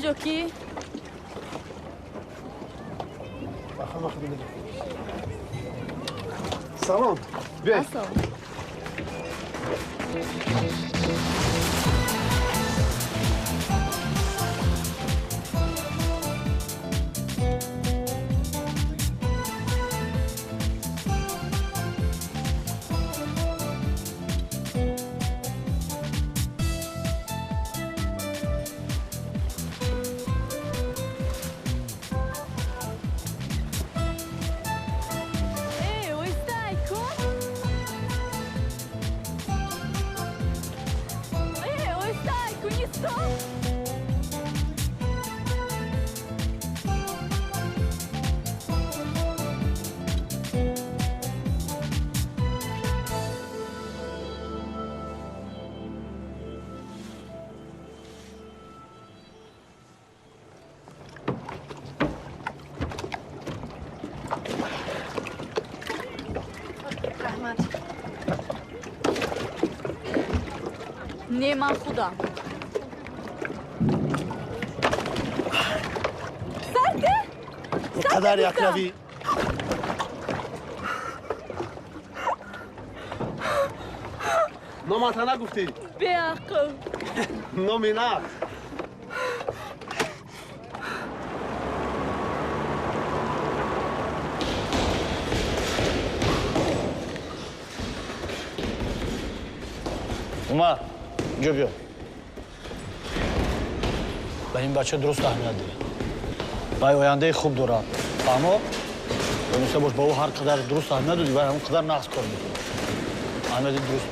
Инҷо ки? Салом, биёед. Ассалом. Э, оҳиста, кун. Э, оҳиста, куни, стоп. Раҳмат. Не, ман худам. Сарде? Қадар якравӣ. Номата нагуфтӣ? Беақл. Номи нағз. Умар, инҷо биё. Ба ин бача дуруст аҳамият диҳ. Вай ояндаи хуб дорад, фаҳмо? Дониста бош, ба ӯ ҳар қадар дуруст аҳамият додӣ, вай ҳамон қадар нағз кор мекунад. Аҳамияти дуруст.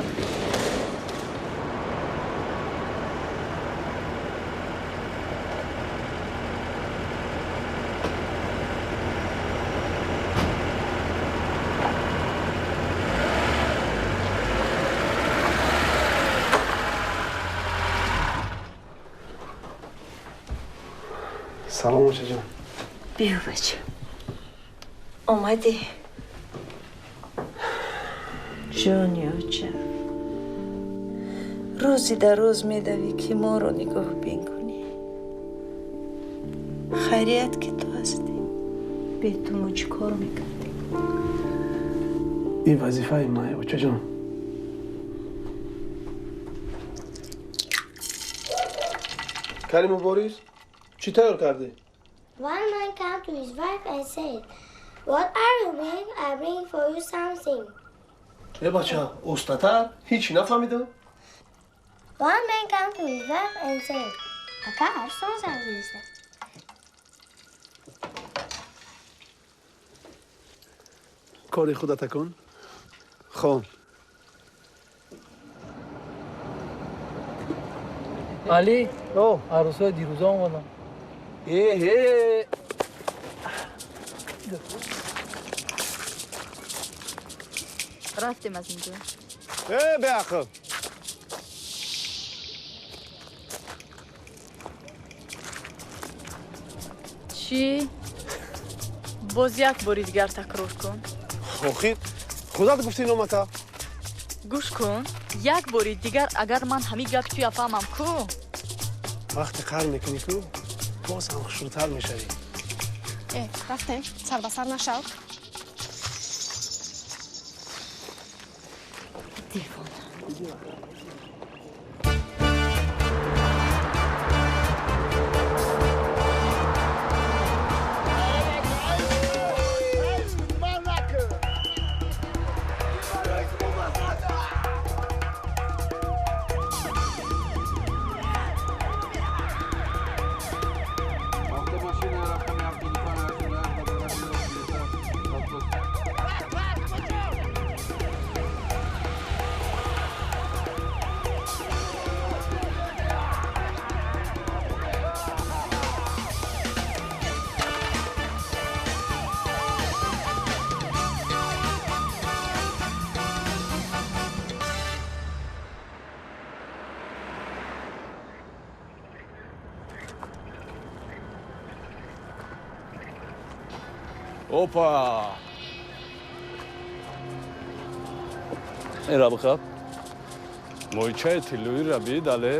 Салом, очаҷон. Биё, бача, омадӣ, ҷони оча. Рӯзи дар рӯз медавӣ, ки моро нигоҳбин кунӣ. Хайрият, ки ту ҳастӣ. Бе ту мо чӣ кор мекардем? Ин вазифаи ман, очаҷон. Кариму Борис, чӣ тайёр кардӣ? One man came to his wife and said, "What are you bringing? I bring for you something." Э, бача, остатар, ҳичи нафаҳмидам. One man came to his wife and said, "Ака, арсон сарвиса." Кори худата кун, хон. Али, арӯсҳои дирӯза омаданд. Эҳе. Рафтем аз инҷо. Э, беақл. Чӣ? Боз як бори дигар такрор кун. Охир худат гуфтӣ номата. Гӯш кун, як бори дигар агар ман ҳамин гап туя фаҳмам ку. Вақте қар мекунӣ ку, боз ҳам хушрӯтар мешавӣ. Э, рафтем, сар ба сар нашав. Девона. Автомашина рақами 75 ба тарафи рост гирифта ва Опа! Эра бихаб. Моҳичаи тиллоира бид, але?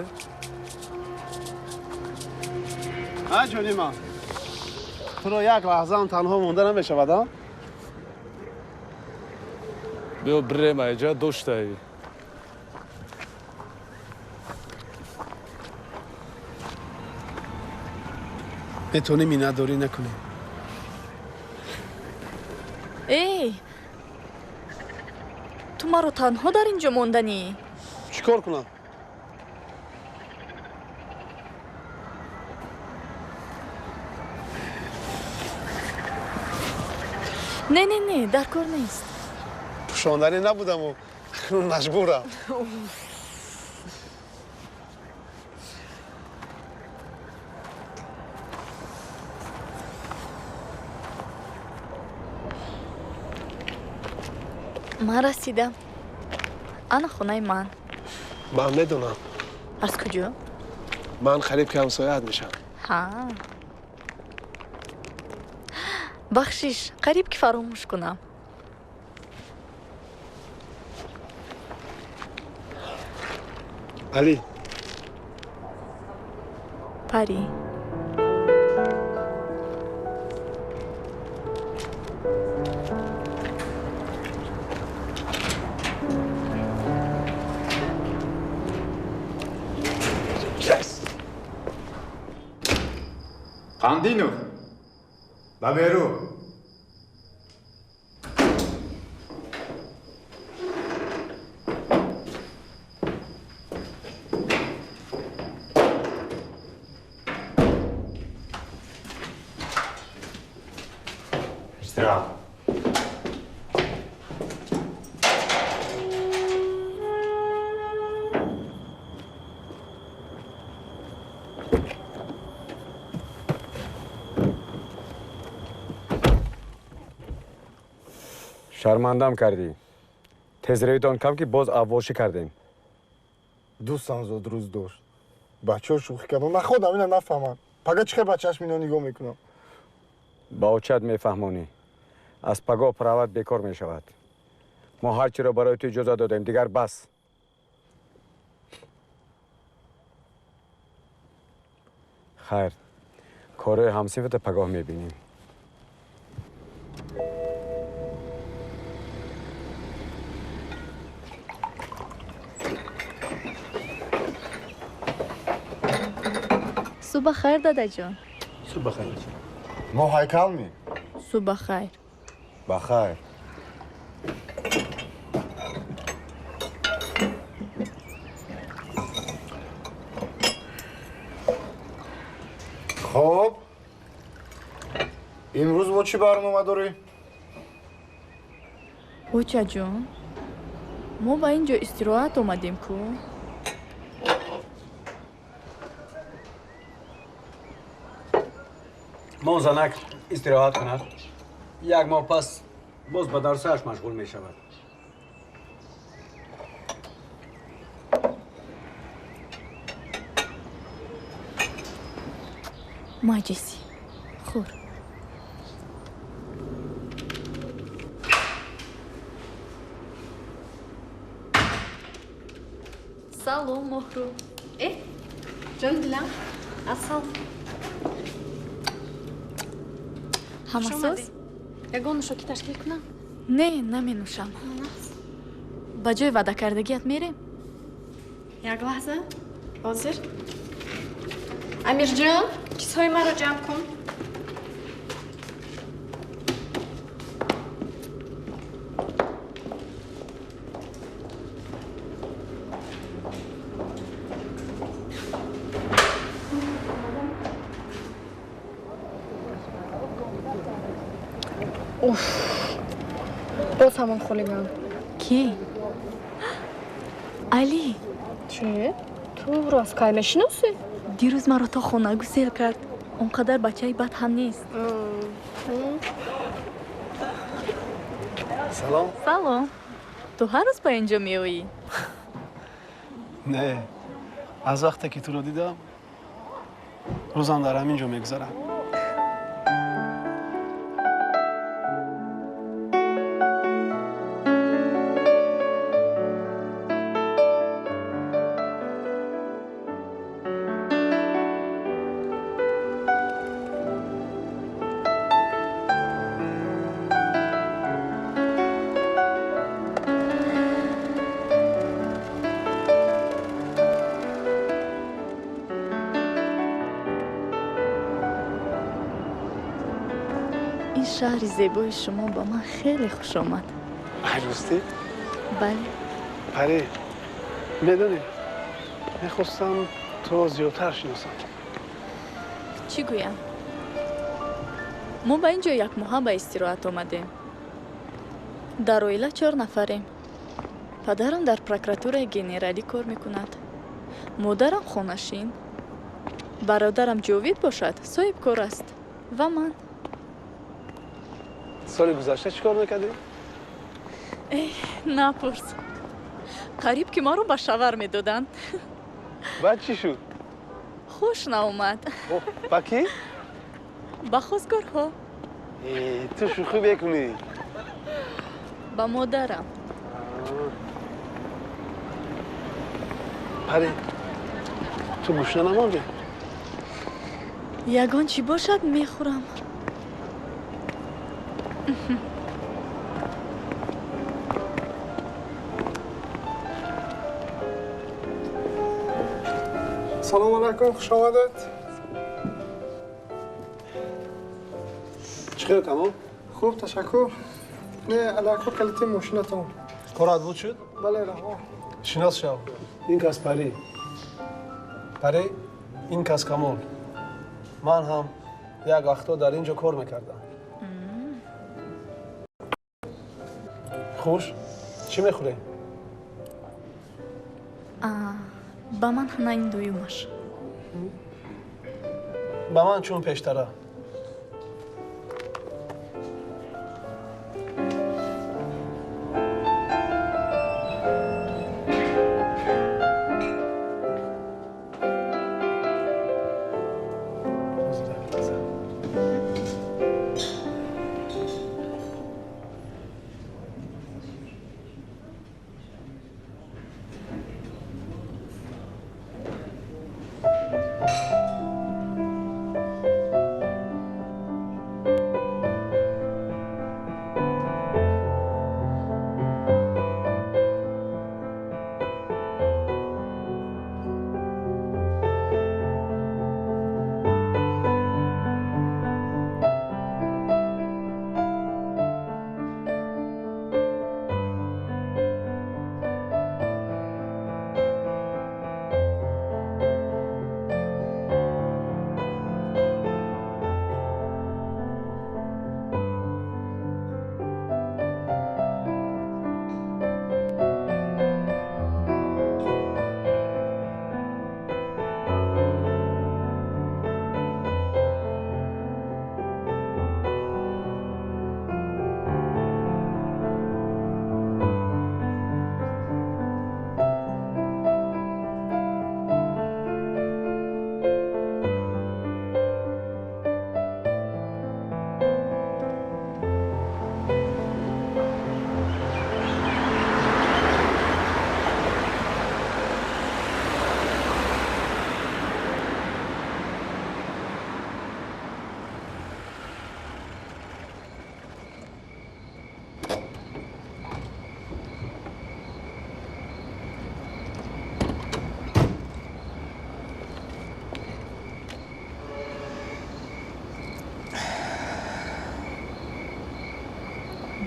А ҷони ман, туро як лаҳзаам танҳо монда намешавад, а? Биё бирем айҷа доштаи. Метавонӣ миннатдорӣ накунӣ. Эй, ту маро танҳо дар ин ҷо монданӣ? Чӣ кор кунам? Не, не, не, дар кор нест. Пӯшонданӣ набудаму акнун маҷбурам. Ман расидам. Ана хонаи ман. Ман медонам. Аз куҷо? Ман қариб ки ҳамсояат мешавам. Ҳа. Бахшиш, қариб ки фаромӯш кунам. Али. Пари. Қандинов, ба берун. Истироҳат. Шармандам кардӣ. Тезравитон кам ки боз аввошӣ кардем. Дӯстам зодрӯз дошт. Бачаҳо шӯхӣ кардам. На худам ина нафаҳмам. Пага чӣ хел ба чашми ино нигоҳ мекунам? Ба очат мефаҳмонӣ. Аз пагоҳ прават бекор мешавад. Мо ҳар чиро барои ту иҷоза додем, дигар бас. Хайр, корҳои ҳамсинфата пагоҳ мебинем. Субҳ хайр, дадаҷон. Субҳ хайр. Мо ҳайкал ми? Субҳ хайр. Ба хайр. Хоб, имрӯз мо чӣ барнома дорем? Очаҷон, мо ба ин ҷо истироҳат омадем ку? Мо занак истироҳат кунад, як моҳ пас боз ба дарсааш машғул мешавад. Маҷиси, хӯр. Салом, Моҳру. Э, ҷон дилам, асал. Ҳамасоз? Ягон нӯшокӣ ташкил кунам? Не, наменӯшам. Ба ҷои ваъдакардагиат мерем? Як лаҳза, ҳозир. Амирҷон, чизҳои маро ҷамъ кун. Уф, боз ҳамон хулиган. Кӣ? Али. Чӣ? Ту ӯро аз кай мешиносӣ? Дирӯз маро то хона гусел кард. Он қадар бачаи бад ҳам нест. Салом. Салом. Ту ҳар рӯз ба ин ҷо меоӣ? Не, аз вақте ки туро дидам, рӯзам дар ҳамин ҷо мегузарад. Ин шаҳри зебои шумо ба ман хеле хуш омад. Ростӣ? Бале. Парӣ, медонӣ, мехостам туро зиёдтар шиносам. Чӣ гӯям? Мо ба ин ҷо якмоҳа ба истироҳат омадем. Дар оила 4 нафарем. Падарам дар прокуратураи генералӣ кор мекунад. Модарам хонашин. Бародарам Ҷовид бошад, соҳибкор аст. Ва ман. Соли гузашта чӣ кор мекардӣ? Эҳ, напурс. Қариб ки маро ба шавар медоданд. Баъд чӣ шуд? Хуш наомад. Ба кӣ? Ба хостгорҳо. Ту шӯхӣ мекунӣ? Ба модарам. Парӣ, ту гушна намондӣ? Ягон чӣ бошад, мехӯрам. Салом алайкум, хуш омадед. Чӣ хел, Камол? Хуб, ташаккур. Не, алайкум, калити мошинатон. Корат буд шуд? Бале, раҳмат. Шинос шав. Ин кас Парӣ. Парӣ, ин кас Камол. Ман ҳам як вақто дар ин ҷо кор мекардам. Хуш, чӣ мехӯрем? Ба ман ҳанаин дуюмаш. Ба ман чун пештара.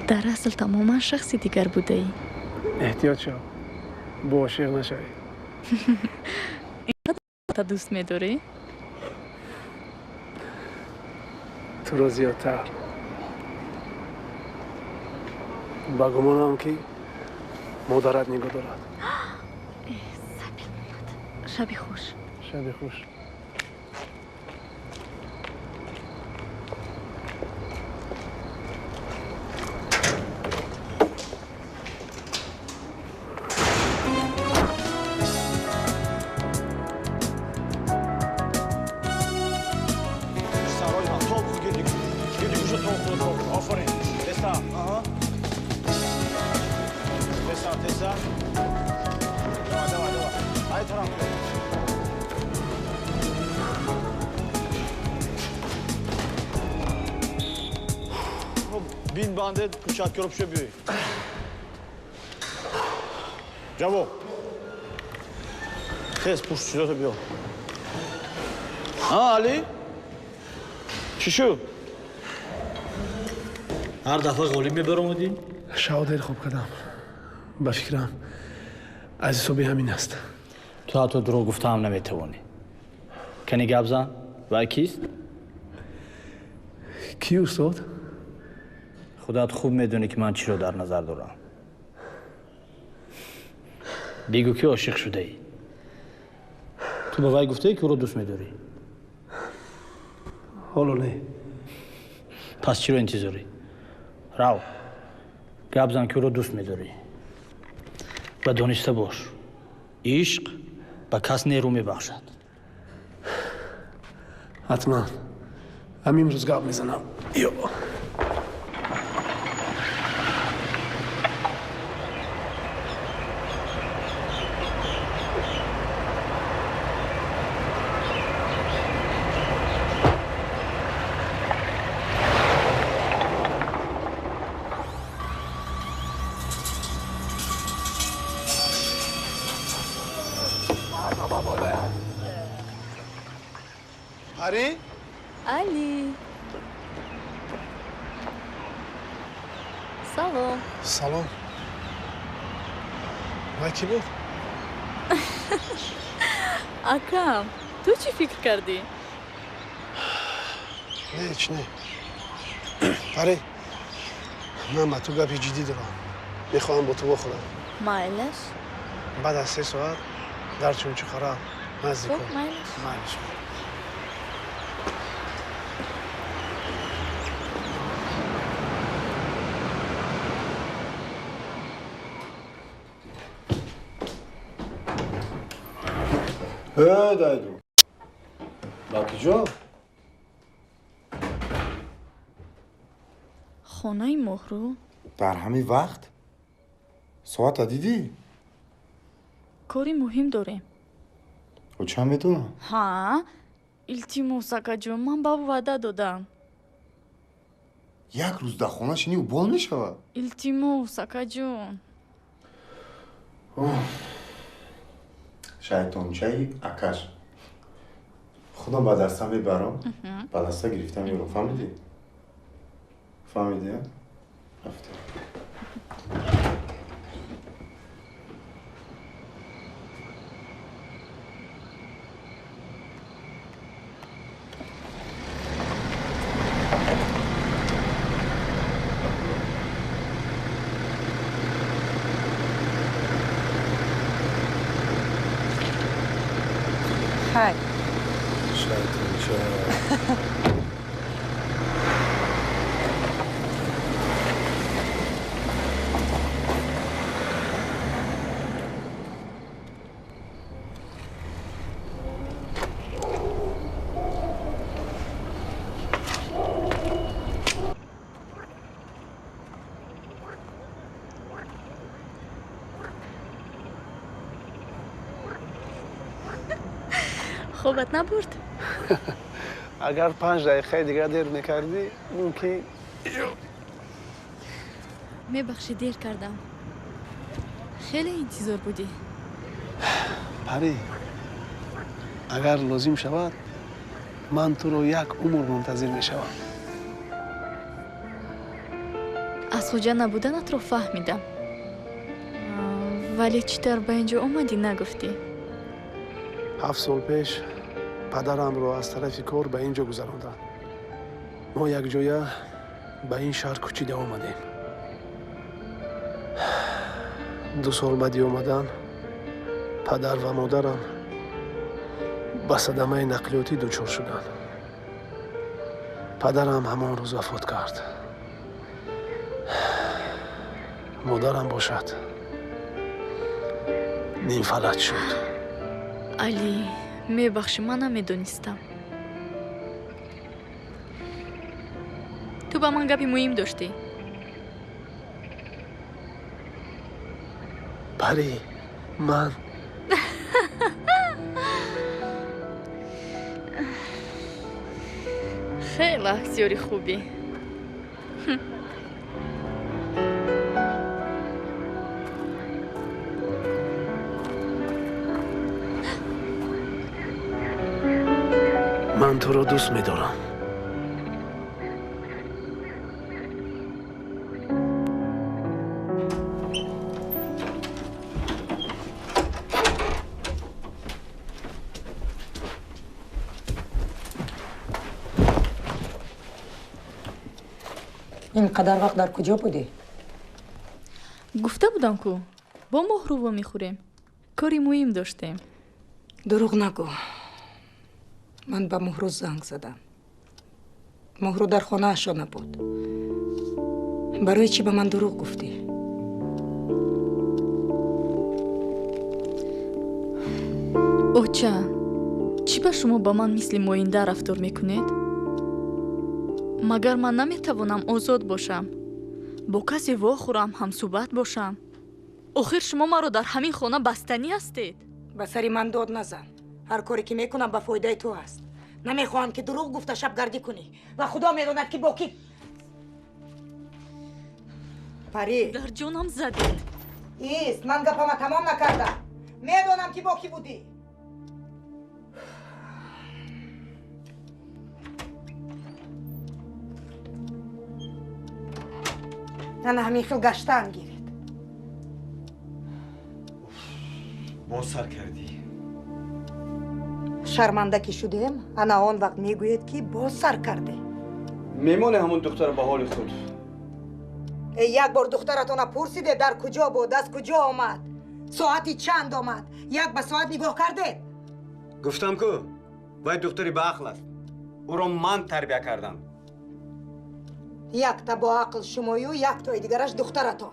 Дар асл тамоман шахси дигар будаӣ. Эҳтиёт шав, бо ошиқ нашавӣ. Инқадар дӯст медорӣ? Туро зиёдтар. Ба гумонам, ки модарат нигоҳ дорад. Шаби хуш. Шаби хуш. Курчаткиро пуша биёй. Ҷавоб. Тез пушт чизото биё. А, Али? Чӣ шуд? Ҳар дафъа ғолиб мебаромадӣ? Шав дер хоб кардам. Ба фикрам, аз ҳисоби ҳамин аст. Ту ҳатто дурӯғ гуфтаам наметавонӣ. Кани гап зан, вай кист? Кӣ, устод? Худат хуб медонӣ, ки ман чиро дар назар дорам. Бигӯ, ки ошиқ шудаӣ. Ту ба вай гуфтаӣ, ки ӯро дӯст медорӣ? Ҳоло не. Пас чиро интизорӣ? Рав, гап зан, ки ӯро дӯст медорӣ. Ва дониста бош, ишқ ба кас нерӯ мебахшад. Ҳатман, ҳамин рӯз гап мезанам. Ё. Пари? Али. Салом. Салом. Вай кӣ буд? Акам, ту чӣ фикр кардӣ? Не, ҳеч не. Пари, ман ба ту гапи ҷиддӣ дорам. Мехоҳам бо ту вохӯрам. Майлаш? Баъд аз 3 соат дар Чунчуқара наздикон. Хуб, майлаш. Майлаш. Э, дайду. Ба куҷо? Хонаи Моҳрӯ. Дар ҳамин вақт? Соата дидӣ? Кори муҳим дорем. Ӯ чанд медонам? Ҳа, илтимос, акаҷон, ман ба ӯ ваъда додам. Як рӯз дар хона шинӣ, ӯ бол мешавад? Илтимос, акаҷон. Шайтончаи акаш. Худам ба даста мебарам, ба даста гирифта меорам. Фаҳмидӣ? Фаҳмидӣ? Рафтем. Хай. Шайтонча. Хобат набурд? Агар 5 дақиқаи дигар дер мекардӣ, мумкин. Мебахшӣ, дер кардам. Хеле интизор будӣ. Пари, агар лозим шавад, ман туро як умр мунтазир мешавам. Аз хоҷа набуданатро фаҳмидам. Вале чӣ тавр ба ин ҷо омадӣ, нагуфтӣ? 7 сол пеш падарамро аз тарафи кор ба ин ҷо гузаронданд. Мо якҷоя ба ин шаҳр кӯчида омадем. 2 сол баъди омадан падар ва модарам ба садамаи нақлиётӣ дучор шуданд. Падарам ҳамон рӯз вафот кард. Модарам бошад нимфалаҷ шуд. Али, мебахшӣ, ман намедонистам. Ту ба ман гапи муҳим доштӣ. Пари, ман хеле актёри хубӣ. Ман туро дӯст медорам. Ин қадар вақт дар куҷо будӣ? Гуфта будам ку, бо Моҳрӯ вомехӯрем. Кори муҳим доштем. Дурӯғ нагӯ. Ман ба Моҳрӯ занг задам. Моҳрӯ дар хонаашо набуд. Барои чӣ ба ман дурӯғ гуфтӣ? Оча, чӣ ба шумо ба ман мисли моинда рафтор мекунед? Магар ман наметавонам озод бошам, бо касе вохӯрам, ҳамсӯҳбат бошам? Охир шумо маро дар ҳамин хона бастанӣ ҳастед. Ба сари ман дод назан. Ҳар коре ки мекунам ба фоидаи ту аст. Намехоҳам ки дурӯғ гуфта шабгардӣ кунӣ ва худо медонад ки бо кӣ. Парӣ, дар ҷонам задед. Ист, ман гапама тамом накардам. Медонам ки бо кӣ будӣ. Ана ҳамин хел гаштаам гиред. Боз сар кардӣ. Шарманда ки шудем, ана он вақт мегӯед ки боз сар карде. Мемоне ҳамон духтара ба ҳоли худ. Як бор духтаратона пурсиде дар куҷо буд, аз куҷо омад, соати чанд омад, як ба соат нигоҳ кардед? Гуфтам ку, вай духтари баақл аст. Ӯро ман тарбия кардам. Якта бо ақл шумою, яктои дигараш духтаратон.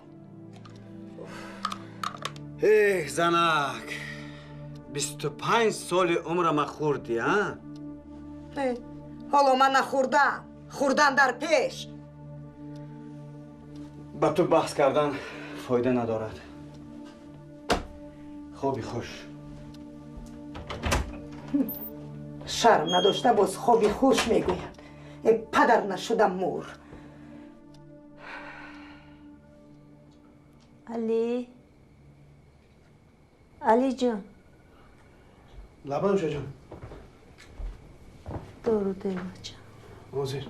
Эҳ, занак, 25 соли умрама хӯрдӣ, а? Ҳоло ман нахӯрдам, хӯрдан дар пеш. Ба ту баҳс кардан фоида надорад. Хоби хуш. Шарм надошта боз хоби хуш мегӯяд. Э, падар нашуда мур. Али, Алиҷон. Лабай, ушаҷон. Дору де, бача. Ҳозир.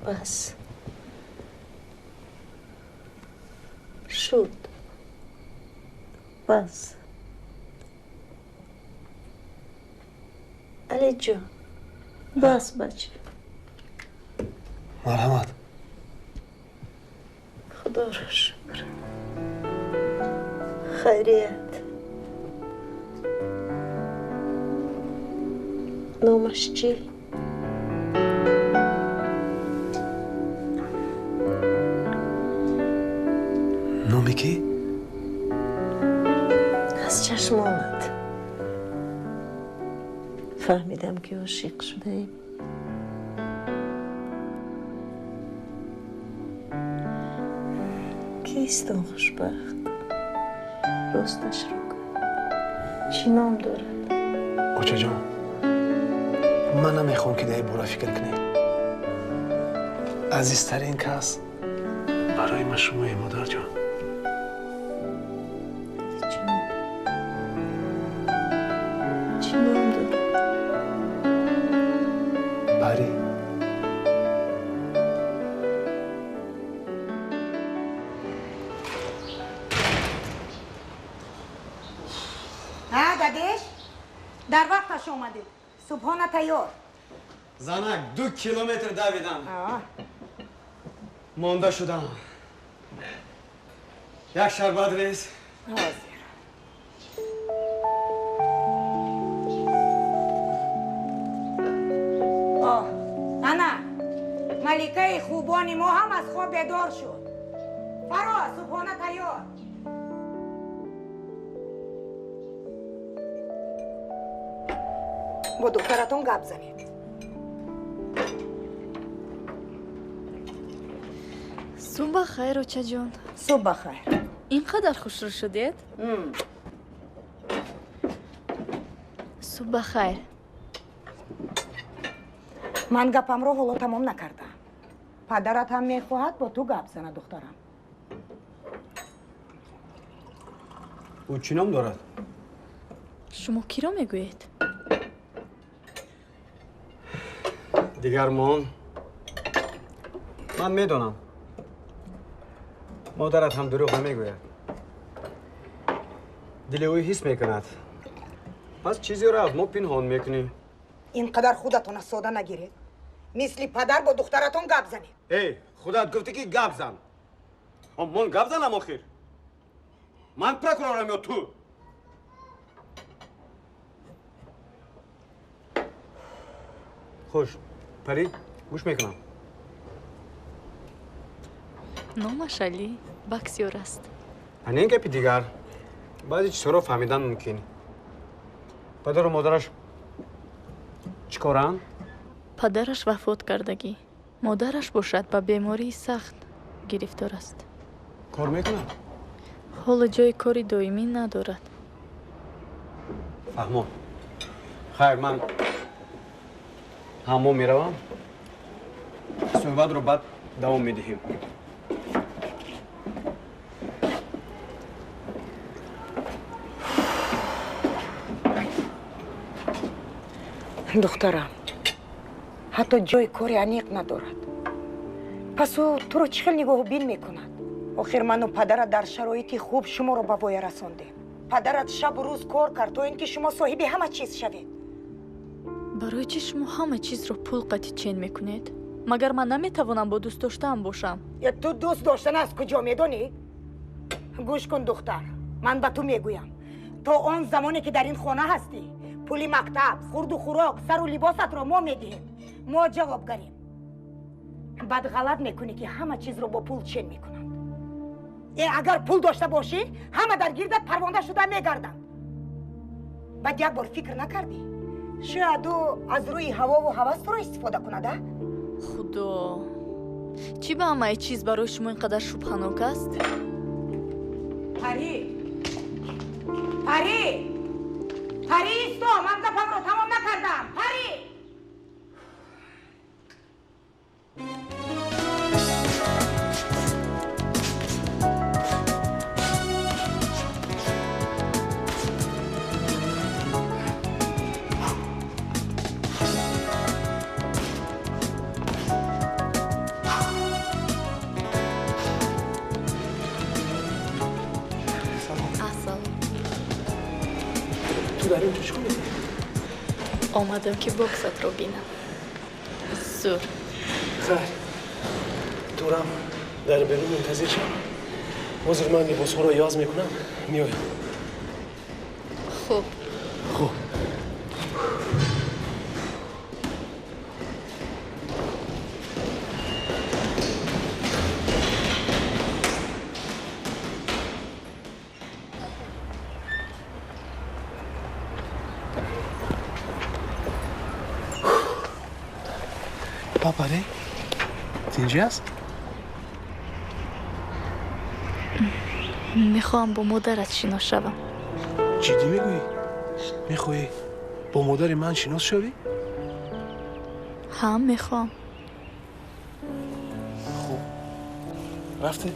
Бас шуд. Бас. Алиҷон, бас, бача. Марҳамат. Худоро шукр. Хайрият. Номаш чӣ? Номи кӣ? Аз чашмонат фаҳмидам ки ошиқ шудаем. Кист он хушбахт? Росташро гӯ. Чӣ ном дорад? Очаҷон, ман намехоҳам ки дар ин бора фикр кунед. Азизтарин кас барои ман шумое, модарҷон. Чӣ ном дорад? Парӣ. Дадеш, дар вақташ омадед. Субҳона тайёр. Занак, 2 километр давидам. Монда шудам. Як шарбат рез. Ҳозир. Оҳ, ана, маликаи хубони мо ҳам аз хоб бедор шуд. Фаро, субҳона тайёр. Бо духтаратон гап занед. Субҳ ба хайр, очаҷон. Субҳ ба хайр. Ин қадар хушрӯ шудед? Субҳ ба хайр. Ман гапамро ҳоло тамом накардам. Падарат ҳам мехоҳад бо ту гап занад, духтарам. Ӯ чӣ ном дорад? Шумо киро мегӯед? Дигар мон. Ман медонам. Модарат ҳам дурӯғ намегӯяд. Дили ӯ ҳис мекунад. Пас чизеро аз мо пинҳон мекунӣ. Инқадар худатона сода нагиред. Мисли падар бо духтаратон гап занед. Эй, худат гуфтӣ ки гап зан. Мон гап занам охир. Ман прокурорам ё ту? Хуш, Пари, гӯш мекунам. Номаш Али, боксёр аст. Ана ин гапи дигар. Баъзе чизҳоро фаҳмидан мумкин. Падару модараш чӣ коранд? Падараш вафот кардагӣ. Модараш бошад ба бемории сахт гирифтор аст. Кор мекунад? Ҳоло ҷои кори доимӣ надорад. Фаҳмон. Хайр, ман ҳаммом меравам. Суҳбатро баъд давом медиҳем. Духтарам, ҳатто ҷои кори аниқ надорад. Пас ӯ туро чӣ хел нигоҳубин мекунад? Охир ману падарат дар шароити хуб шуморо ба воя расондем. Падарат шабу рӯз кор кард то ин ки шумо соҳиби ҳама чиз шавед. Барои чӣ шумо ҳама чизро пул қатӣ чен мекунед? Магар ман наметавонам бо дӯст доштаам бошам? Ту дӯст доштан аз куҷо медонӣ? Гӯш кун, духтар, ман ба ту мегӯям. То он замоне ки дар ин хона ҳастӣ, пули мактаб, хурду хӯрок, сару либосатро мо медиҳем. Мо ҷавобгарем. Баъд ғалат мекунӣ ки ҳама чизро бо пул чен мекунанд. Агар пул дошта бошӣ, ҳама дар гирдат парвонда шуда мегарданд. Баъд як бор фикр накардӣ? Шояд ӯ аз рӯи ҳавову ҳавас туро истифода кунад, а? Худо, чӣ ба ҳамаи чиз барои шумо ин қадар шубҳанок аст? Пари! Пари! Пари, исто! Ман гапамро тамом накардам! Пари! Омадам ки боксатро бинам. Зур. Хайр, турам дар берун мунтазир шав. Ҳозир ман либосҳоро иваз мекунам, меоям. Хуб. Хуб. Пари, тинҷӣ аст? Мехоҳам бо модарат шинос шавам. Ҷиддӣ мегӯӣ? Мехоҳӣ бо модари ман шинос шавӣ? Ҳа, мехоҳам. Хуб, рафтем.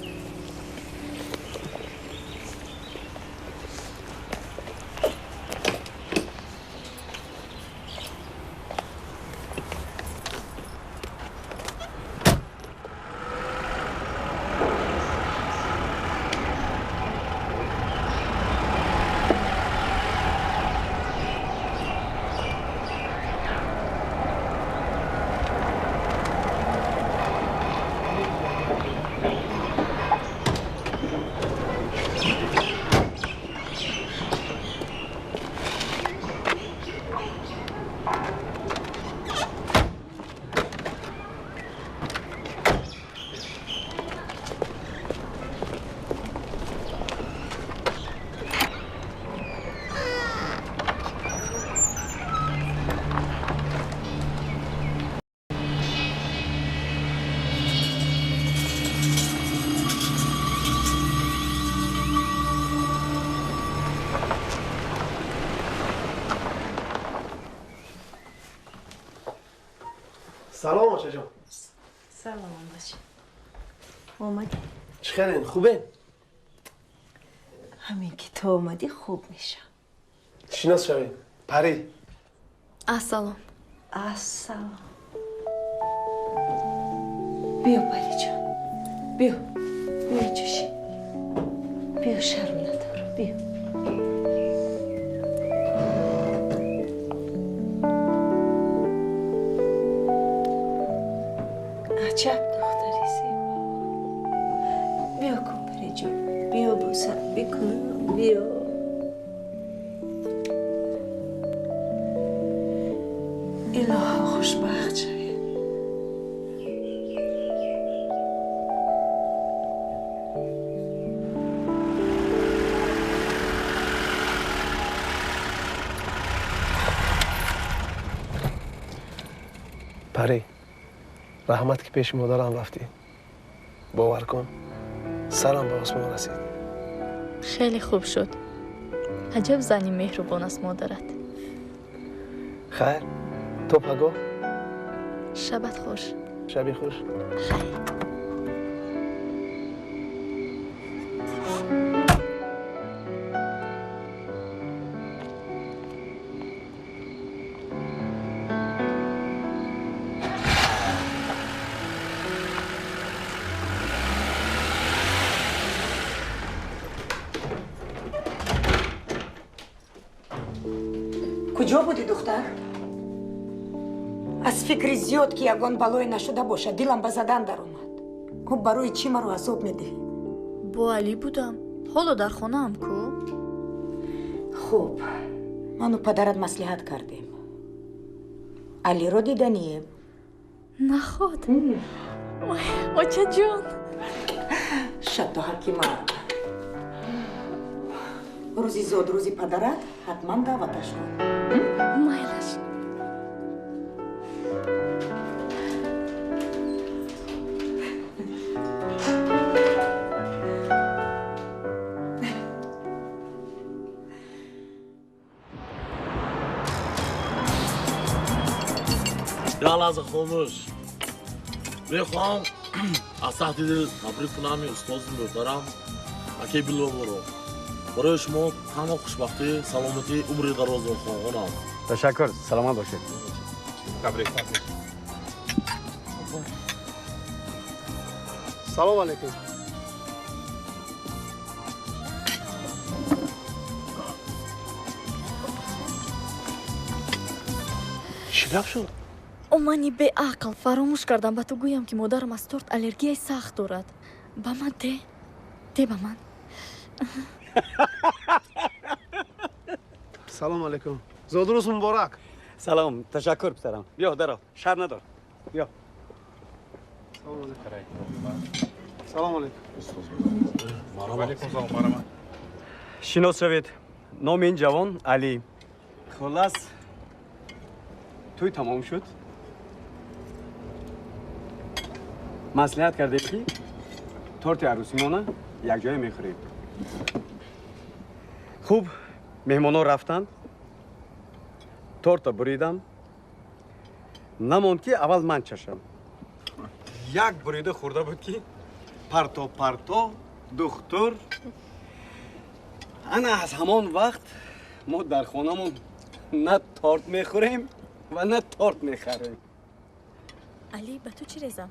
Салом, очаҷон. Салом бошӣ. Омадӣ? Чӣ хелен, хубен? Ҳамин ки ту омадӣ хуб мешам. Шинос шавем. Пари. Ассалом. Ассалом. Биё, Париҷон. Биё. Биё ҷӯши. Биё, шарм надорам. Биё. Аҷаб духтари зебо. Биё кун, Париҷон, биё бӯсам бикун, биё. Илоҳо хушбахт шавед. Парӣ, раҳмат ки пеши модарам рафтӣ. Бовар кун, сарам ба осмон расид. Хеле хуб шуд. Аҷаб зани меҳрубон аст модарат. Хайр, то пагоҳ. Шабат хуш. Шаби хуш. Хайр. Куҷо будӣ, духтар? Аз фикри зиёд ки ягон балое нашуда бошад, дилам ба задан даромад. Ӯ барои чӣ маро азоб медиҳӣ? Бо Алӣ будам. Ҳоло дар хонаам ку? Хуб, ману падарат маслиҳат кардем. Алиро диданием. Наход? Ой, очаҷон! Шатту ҳакима. Рӯзи зодрӯзи падарат ҳатман даъваташ кун. Майлаш. Як лаҳза хомӯш. Мехоҳам аз таҳти дил табрик кунам устози муҳтарам акаи Билолро. Барои шумо танҳо хушбахтӣ, саломатӣ, умри дарозро хоҳонам. Ташаккур, саломат бошед. Табрик. Салом алейкум. Чӣ гап шуд? О, мани беақл, фаромӯш кардам ба ту гӯям ки модарам аз торт аллергияи сахт дорад. Ба ман де, де ба ман. Салом алейкум. Зодрӯз муборак. Салом, ташаккур писарам. Биё, даро, шар надор. Биё. Салом алейкум. Салом алейкум. Алейкум салом, марҳамат. Шинос шавед. Номи ин ҷавон Алӣ. Хулас, тӯй тамом шуд. Маслиҳат кардем ки торти арӯсимона якҷоя мехӯрем. Хуб, меҳмонҳо рафтанд. Торта буридам. Намонд ки аввал ман чашам. Як бурида хӯрда буд ки парто парто духтур. Ана аз ҳамон вақт мо дар хонамон на торт мехӯрем ва на торт мехарем. Алӣ, ба ту чӣ резам?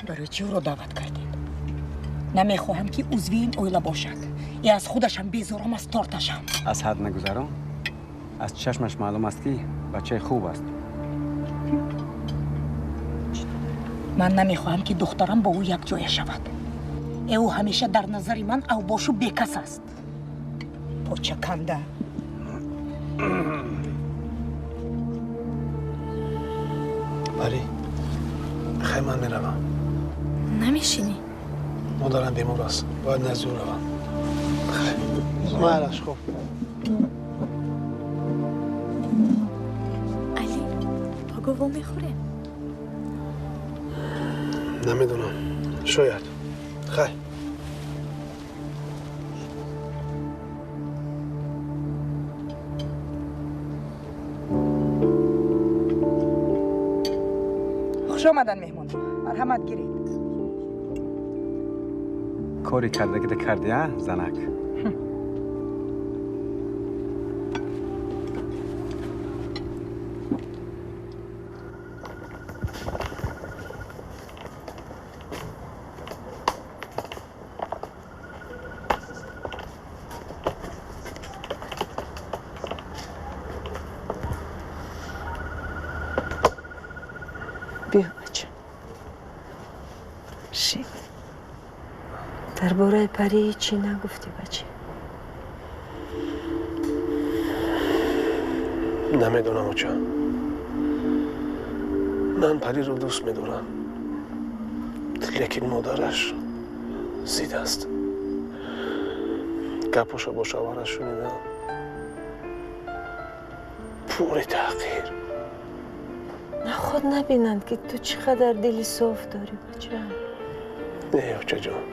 Барои чӣ ӯро даъват кардед? Намехоҳам ки узви ин оила бошад. Е аз худашам безорам, аз торташам. Аз ҳад нагузарон. Аз чашмаш маълум аст ки бачаи хуб аст. Ман намехоҳам ки духтарам бо ӯ якҷоя шавад. Ӯ ҳамеша дар назари ман авбошу бекас аст. Почаканда. Парӣ, хай ман меравам. Намешинӣ? Модарам бемор аст, бояд назди ӯ равам. Майлаш, хуб. Алӣ, паго вомехӯрем? Намедонам, шояд. Хай. Хуш омадан меҳмон. Марҳамат гиред. Кори кардагида карди, а, занак? Дар бораи Парӣ ҳеччӣ нагуфтӣ, бача. Намедонам, оча. Ман Париро дӯст медорам, лекин модараш зид аст. Гапоша бо шавҳараш шунидам. Пури таҳқир. Наход набинанд, ки ту чӣ қадар дили соф дорӣ, бача. Не, очаҷон,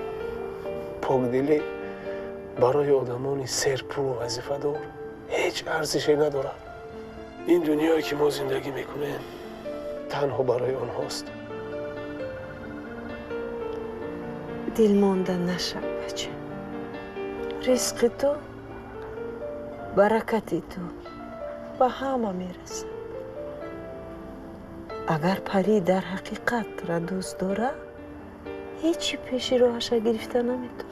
покдилӣ барои одамони серпулу вазифадор ҳеҷ арзише надорад. Ин дунёе ки мо зиндагӣ мекунем, танҳо барои онҳост. Дилмонда нашав, бача. Ризқи ту, баракати ту ба ҳама мерасад. Агар Парӣ дар ҳақиқат тура дӯст дорад, ҳечи пеши роҳаша гирифта наметавонад.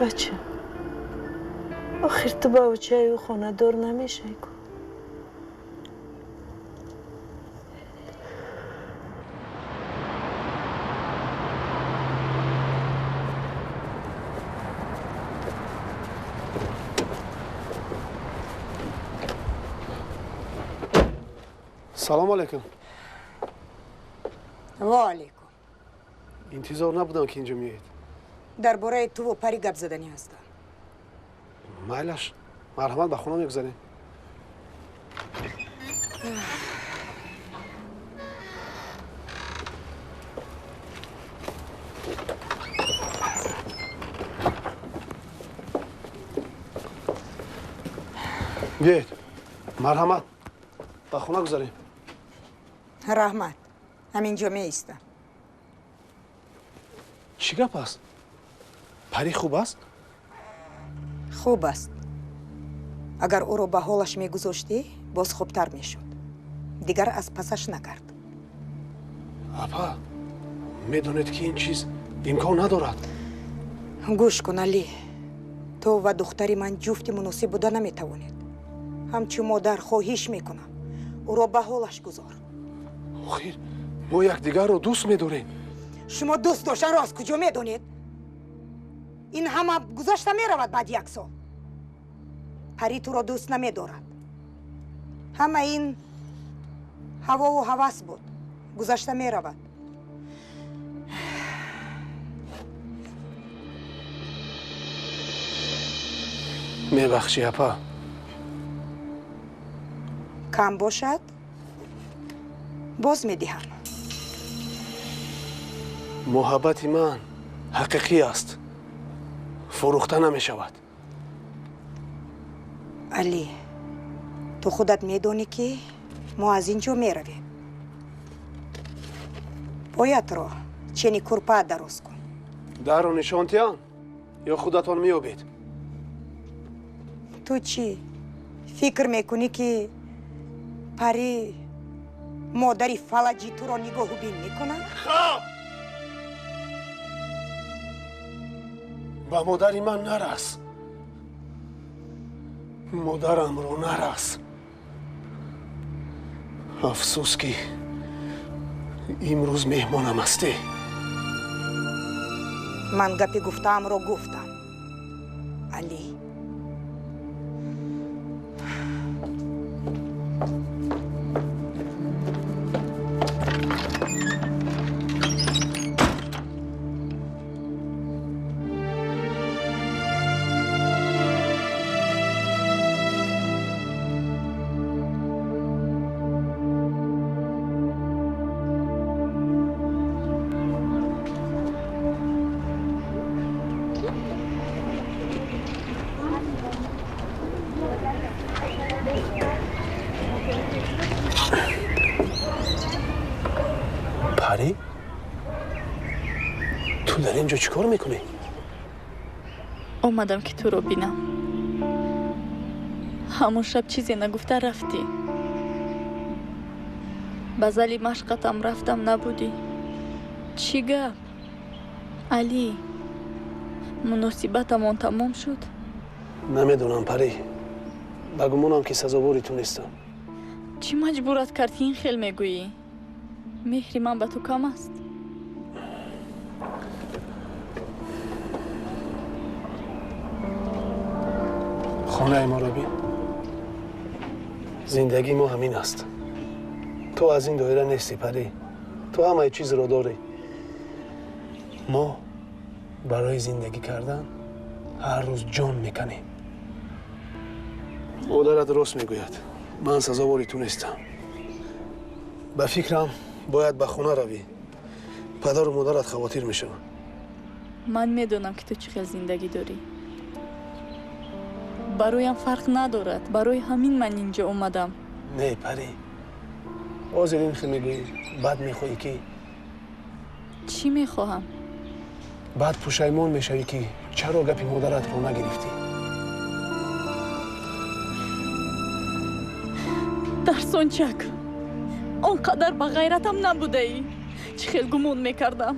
Бача, охир ту ба очаи ӯ хонадор намешавӣ ку? Салом алейкум. Ва алейкум. Интизор набудам, ки инҷо меоед. Дар бораи туву Парӣ гап заданӣ ҳастам. Майлаш, марҳамат, ба хона мегузарем. Биёед, марҳамат, ба хона гузарем. Раҳмат, ҳаминҷо меистам. Чӣ гап аст? Парӣ хуб аст? Хуб аст. Агар ӯро ба ҳолаш мегузоштӣ, боз хубтар мешуд. Дигар аз пасаш накард. Апа, медонед, ки ин чиз имкон надорад. Гӯш кун, Алӣ. Ту ва духтари ман ҷуфти муносиб буда наметавонед. Ҳамчун модар хоҳиш мекунам, ӯро ба ҳолаш гузор. Охир, мо якдигарро дӯст медорем. Шумо дӯст доштанро аз куҷо медонед? Ин ҳама гузашта меравад баъди як сол. Парӣ туро дӯст намедорад. Ҳама ин ҳавову ҳавас буд, гузашта меравад. Мебахшӣ, апа. Кам бошад, боз медиҳам. Муҳаббати ман ҳақиқӣ аст, фурӯхта намешавад. Алӣ, ту худат медонӣ, ки мо аз ин ҷо меравем. Поятро чени курпа дароз кун. Дарро нишон диҳам ё худатон меёбед? Ту чӣ фикр мекунӣ, ки Парӣ модари фалаҷи туро нигоҳубин мекунад? Хоб! Ба модари ман нарас. Модарамро нарас. Афсӯс, ки имрӯз меҳмонам ҳастӣ. Ман гапи гуфтаамро гуфтам, Алӣ. Парӣ, ту дар ин ҷо чӣ кор мекунӣ? Омадам, ки туро бинам. Ҳамон шаб чизе нагуфта рафтӣ. Ба зали машқатам рафтам, набудӣ. Чӣ гап, Алӣ? Муносибатамон тамом шуд? Намедонам, Парӣ. Ба гумонам, ки сазовори ту нестам. Чӣ маҷбурат кард, ки ин хел мегӯӣ? Меҳри ман ба ту кам аст? Хонаи моро бин. Зиндагии мо ҳамин аст. Ту аз ин доира нестӣ, Парӣ. Ту ҳамаи чизро дорӣ. Мо барои зиндагӣ кардан ҳар рӯз ҷон меканем. Модарат рост мегӯяд. Ман сазовори ту нестам. Ба фикрам бояд ба хона равӣ. Падару модарат хавотир мешаванд. Ман медонам, ки ту чӣ хел зиндагӣ дорӣ. Бароям фарқ надорад. Барои ҳамин ман инҷо омадам. Не, Парӣ. Ҳозир ин хел мегӯӣ, баъд мехоҳӣ ки Чӣ мехоҳам? Баъд пушаймон мешавӣ, ки чаро гапи модаратро нагирифтӣ. Дарсончак, он қадар ба ғайратам набудаӣ. Чӣ хел гумон мекардам.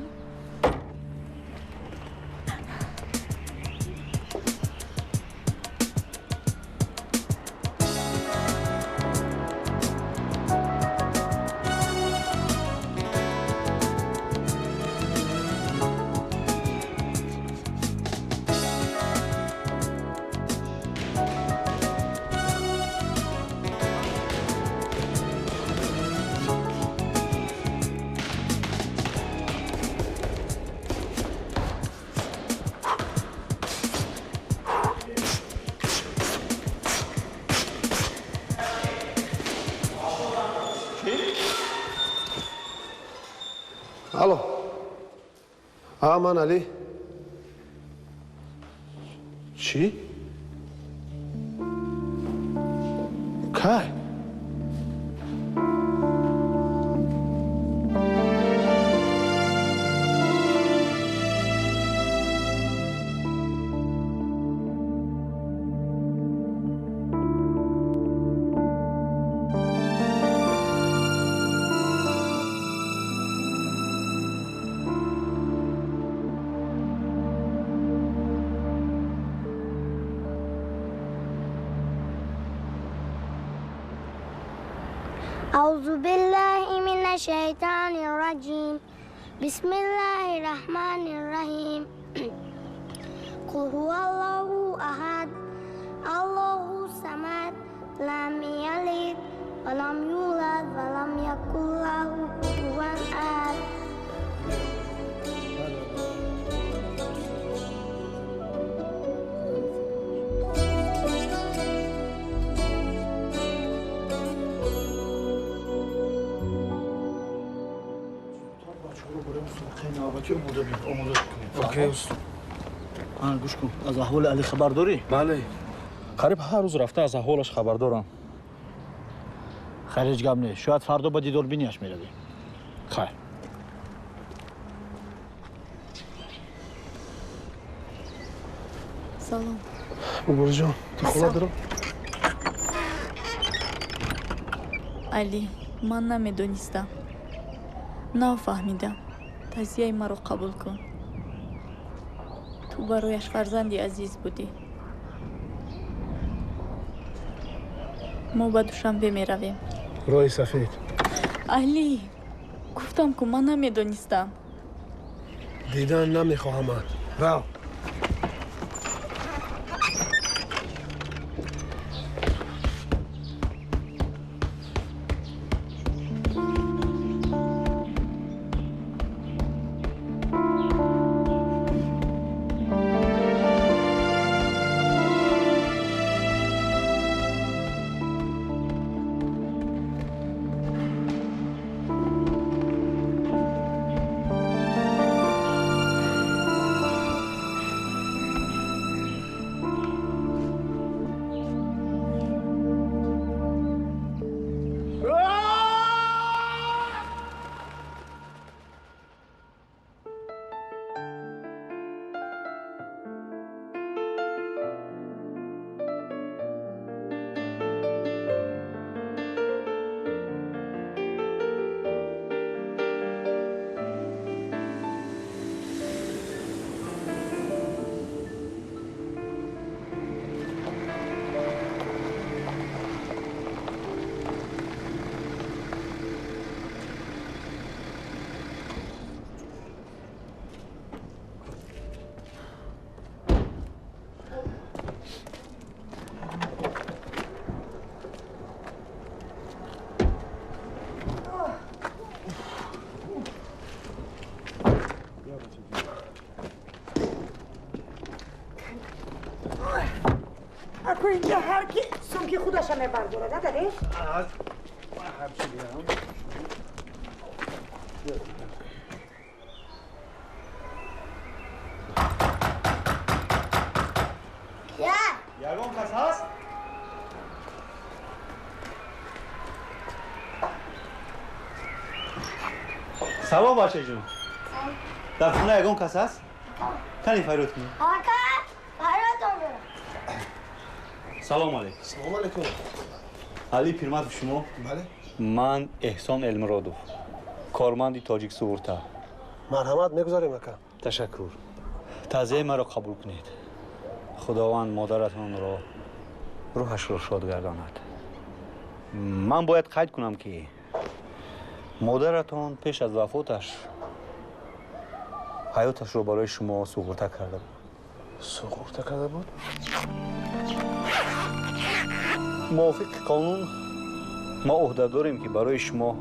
Алло. А, ман Али. Чӣ? Кай? أعوذ بالله من الشيطان الرجيم. بسم الله الرحمن الرحيم. قل هو الله أحد، الله الصمد، لم يلد ولم يولد ولم يكن له كفوا أحد. Гӯш кун, аз аҳволи Али хабар дорӣ? Бале, қариб ҳар рӯз рафта аз аҳволаш хабар дорам. Хайр, ҳеҷ гап нест. Шояд фардо ба дидорбинияш меравем. Хайр. Салом. Муборизҷон, ту хона даро? Али, ман намедонистам. Нав фаҳмидам. Тазияи маро қабул кун. Ту барояш фарзанди азиз будӣ. Мо ба Душанбе меравем. Роҳи сафед. Али, гуфтам ку ман намедонистам. Дидан намехоҳамад. Рав. Ако инҷа ҳар ки сумки худаша мебардорад, а дадеш? Ягон кас ҳаст? Салом бачаҷон. Дар хона ягон кас ҳаст? Кани фарёд кунӣ. Ака, фарёдам дорам. Салом алейкум. Салом алейкум. Али Пирматов шумо? Бале. Ман Эҳсон Элмуродов, корманди Тоҷик суғурта. Марҳамат, мегузарем ака. Ташаккур. Таъзияи маро қабул кунед. Худованд модаратонро рӯҳашро шод гардонад. Ман бояд қайд кунам ки модаратон пеш аз вафоташ ҳаёташро барои шумо суғурта карда буд. Суғурта карда буд? Мувофиқи қонун мо ӯҳда дорем ки барои шумо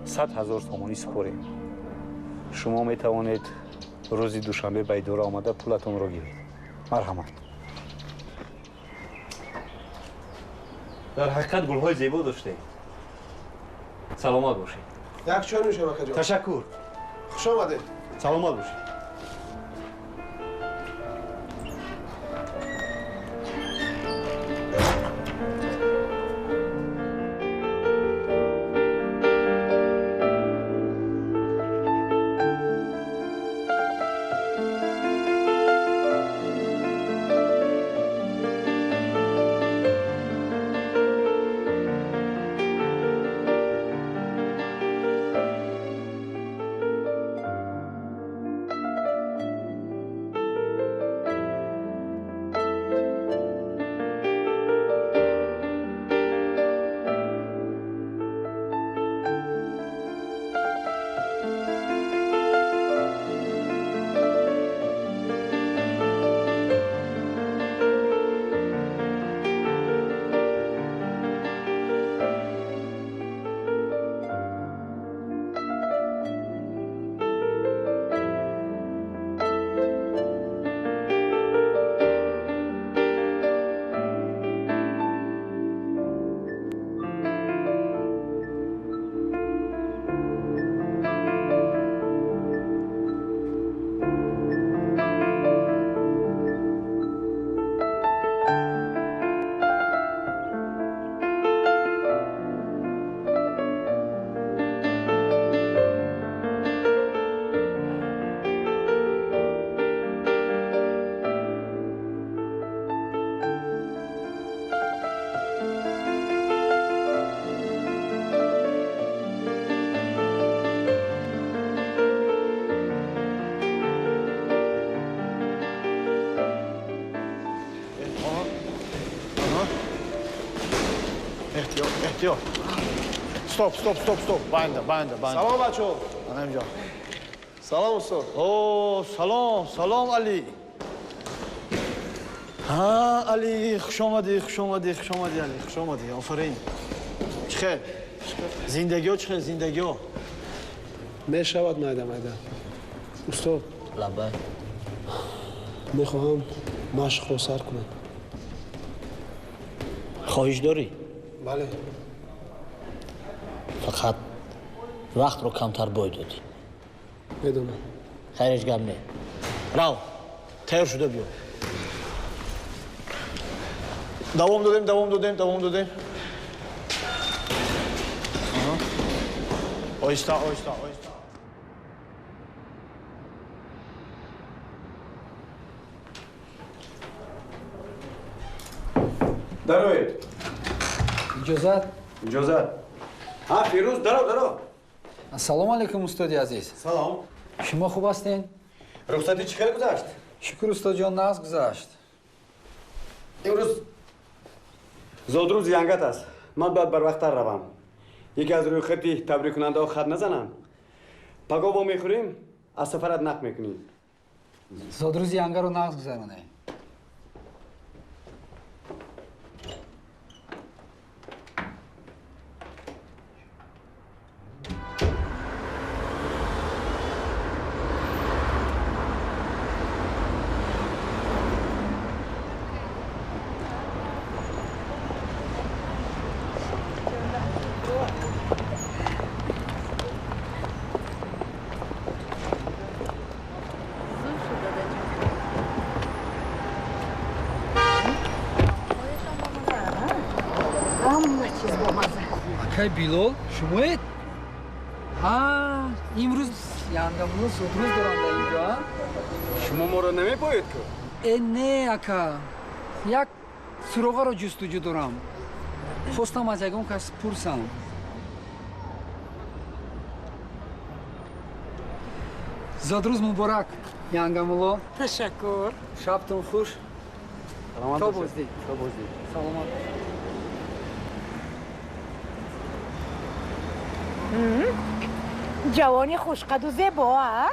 100 000 сомонӣ супорем. Шумо метавонед рӯзи душанбе ба идора омада пулатонро гиред. Марҳамат. Дар ҳақиқат гулҳои зебо доштед. Саломат бошед. Як чой нӯшем акаҷон. Ташаккур. Хуш омадед. Саломат бошед. Эҳтиёт. Стоп, стоп, стоп, стоп. Банда, банда, банда. Салом бачаҳо. Ана инҷо. Салом устод. О, салом, салом Али. Ҳа, Али, хуш омадӣ, хуш омадӣ, хуш омадӣ Али, хуш омадӣ. Офарин. Чӣ хел? Зиндагиҳо чӣ хел, зиндагиҳо? Мешавад майда майда. Устод. Лабай. Мехоҳам машқро сар кунам. Хоҳиш дорӣ? Бале. Фақат вақтро камтар бой додӣ. Медонам. Хайр, ҳеҷ гап не. Рав, тайёр шуда биё. Давом додем, давом додем, давом додем. Оҳиста, оҳиста, оҳиста. Дароед. Иҷозат? Иҷозат. Ҳа, Фирӯз, даро, даро. Ассалому алайкум, устоди азиз. Салом. Шумо хуб ҳастен? Рухсатӣ чӣ хел гузашт? Шукр, устодҷон, нағз гузашт. Имрӯз зодрӯзи янгат аст. Ман бояд барвақттар равам. Яке аз рӯйхати табриккунандаҳо хат назанам. Пагоҳ во мехӯрем, аз сафарат нақл мекунӣ. Зодрӯзи янгаро нағз гузаронем. чиз бомазза. Акай Билол, шумоед? Ҳа, имрӯз янгамулло зодрӯз доранд дар инҷо, а? Шумо моро намепоед ку? Э, не, ака. Як суроғаро ҷустуҷӯ дорам. Хостам аз ягон кас пурсам. Зодрӯз муборак, янгамулло. Ташаккур. Шабтон хуш. Саломат То бошед. боздид. То боздид. Саломат. Ҷавони хушқаду зебо, а?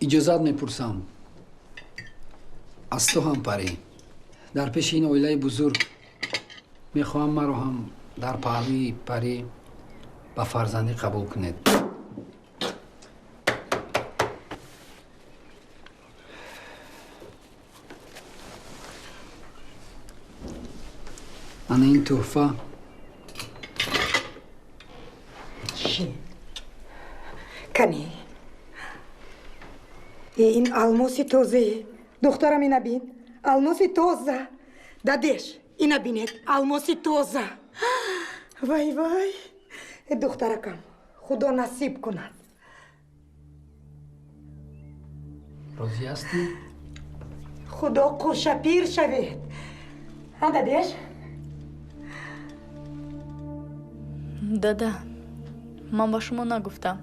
Иҷозат мепурсам аз ту ҳам, Парӣ. Дар пеши ин оилаи бузург мехоҳам маро ҳам дар паҳлӯи Парӣ ба фарзандӣ қабул кунед. Ана ин тӯҳфа. Кани, ин алмоси тозае, духтарам, ина бин, алмоси тоза. Дадеш, ина бинед, алмоси тоза. Вай, вай, духтаракам, худо насиб кунад. Розӣ ҳастӣ? Худо қӯшапир шавед, а, дадеш? Дада, ман ба шумо нагуфтам.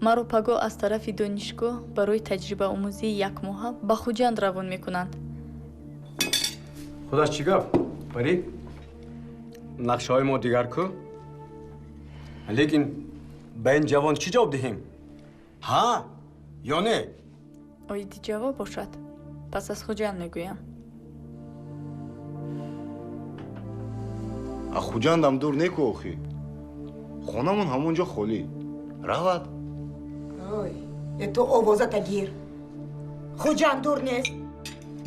Маро пагоҳ аз тарафи донишгоҳ барои таҷрибаомӯзии якмоҳа ба Хуҷанд равон мекунанд. Худаш чӣ гап, Парӣ? Нақшаҳои мо дигар ку? Лекин ба ин ҷавон чӣ ҷавоб диҳем? Ҳа ё не? Оиди ҷавоб бошад, пас аз Хуҷанд мегӯям. А Хуҷандам дур неку охӣ. Хонамон ҳамон ҷо холӣ. Равад. Ой, ту овозата гир. Хуҷанд дур нест.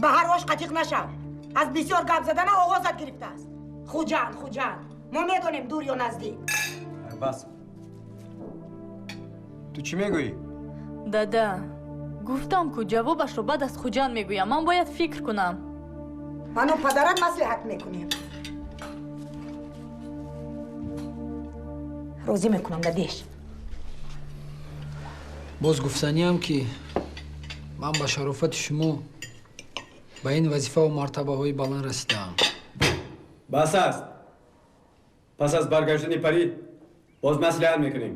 Ба ҳар ош қатиқ нашав. Аз бисёр гап задана овозат гирифтааст. Хуҷанд, Хуҷанд. Мо медонем дур ё наздик. Бас. Ту чӣ мегӯӣ? Дада, гуфтам ку ҷавобашро баъд аз Хуҷанд мегӯям. Ман бояд фикр кунам. Ману падарат маслиҳат мекунем. Розӣ мекунам, дадеш. Боз гуфтаниам, ки ман ба шарофати шумо ба ин вазифаву мартабаҳои баланд расидаам. Бас аст. Пас аз баргаштани Парӣ боз маслиҳат мекунем.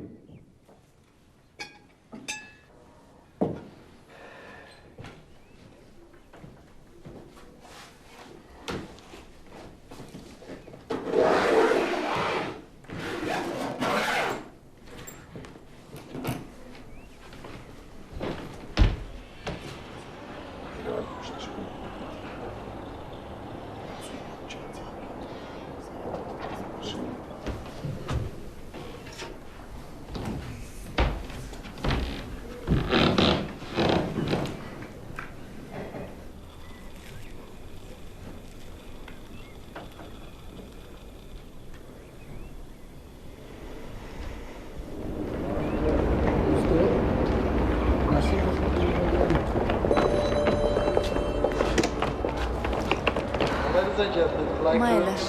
Майлаш,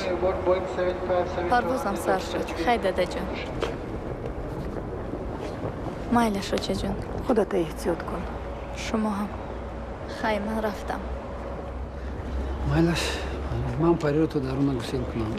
парвозам сар шуд. Хай, дадаҷон. Майлаш, очаҷон. Худата эҳтиёт кун. Шумо ҳам. Хай, ман рафтам. Майлаш, ман Париро то даруна гусел кунам.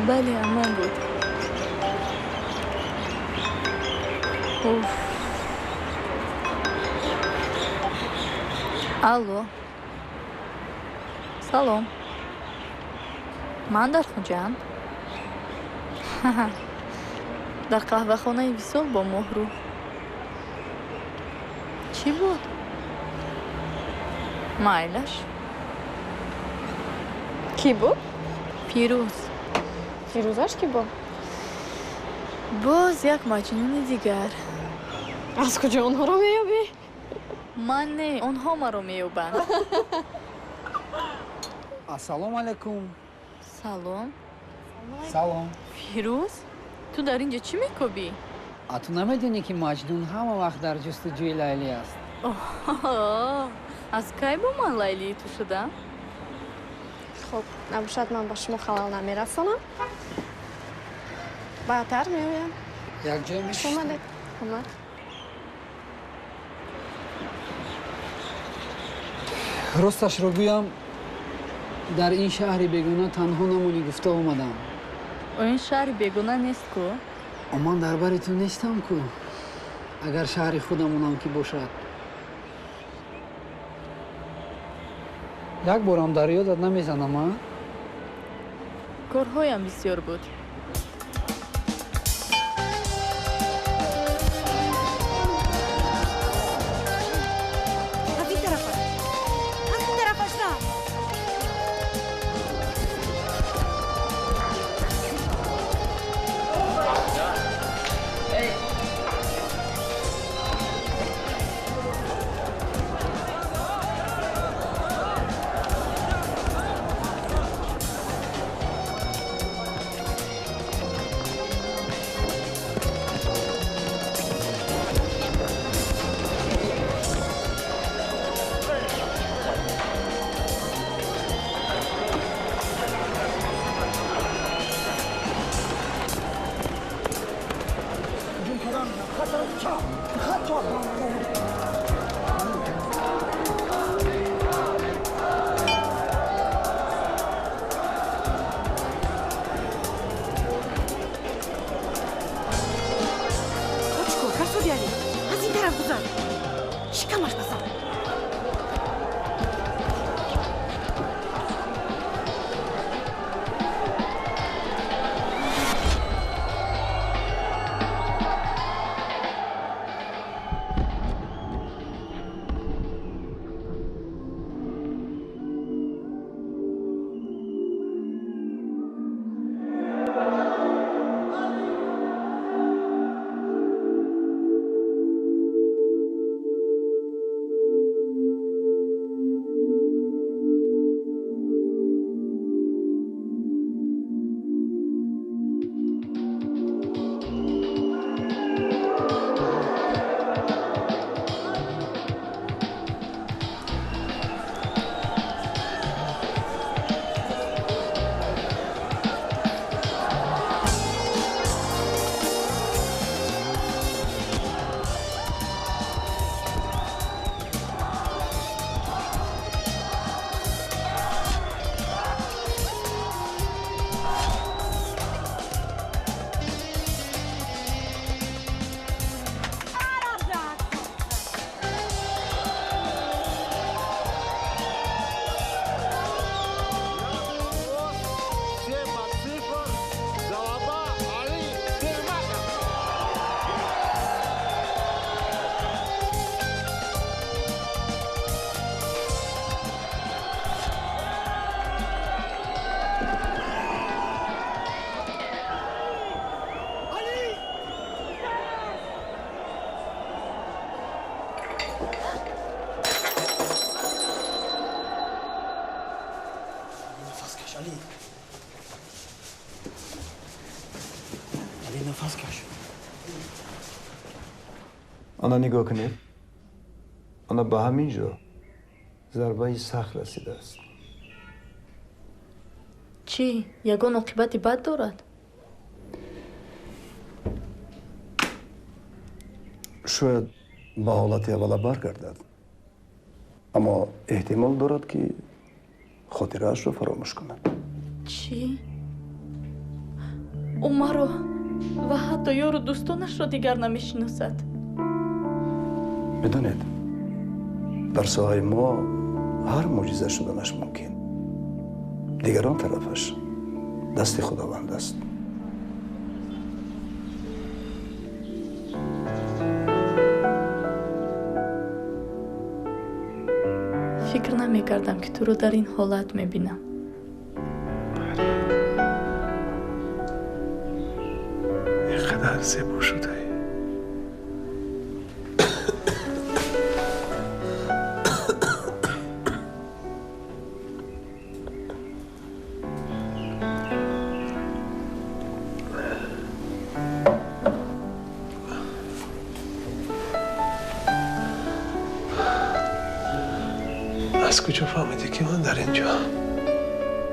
Бале, ҳамон буд. Уф. Алло. Салом. Ман дар Хуҷанд. Дар қаҳвахонаи Висол бо Моҳрӯ. Чӣ буд? Майлаш. Кӣ буд? Фирӯз. Фирӯзаш кӣ буд? Боз як маҷнуни дигар. Аз куҷо онҳоро меёбӣ? Ман не, онҳо маро меёбанд. Ассалому алайкум. Салом. Салом. Фирӯз, ту дар ин ҷо чӣ мекобӣ? А ту намедонӣ, ки Маҷнун ҳама вақт дар ҷустуҷӯи Лайлӣ аст? Аз кай бо ман Лайлии ту шудам? Хуб, набошад, ман ба шумо халал намерасонам. Баъдтар меоям. Якҷоя мешинем. Омадед. Омад. Росташро гӯям, дар ин шаҳри бегона танҳо намонӣ гуфта омадам. Ин шаҳри бегона нест ку? Ман дар бари ту нестам ку. Агар шаҳри худамонам ки бошад. Як борам дар ёдат намезанам, а? Корҳоям бисёр буд. Аз ин тарафаш. Аз ин тарафаш на. каш, Али. Али, нафас каш. Ана нигоҳ кунед. Ана ба ҳамин ҷо зарбаи сахт расидааст. Чӣ? Ягон оқибати бад дорад? Шояд ба ҳолати аввала баргардад, аммо эҳтимол дорад, ки хотираашро фаромӯш кунад. Чӣ? Ӯ маро ва ҳатто ёру дӯстонашро дигар намешиносад. Медонед, дар соҳаи мо ҳар мӯъҷиза шуданаш мумкин. Дигар он тарафаш дасти Худованд аст. Фикр намекардам, ки туро дар ин ҳолат мебинам. Ин қадар зебо шудаӣ. Аз куҷо фаҳмидӣ, ки ман дар ин ҷо?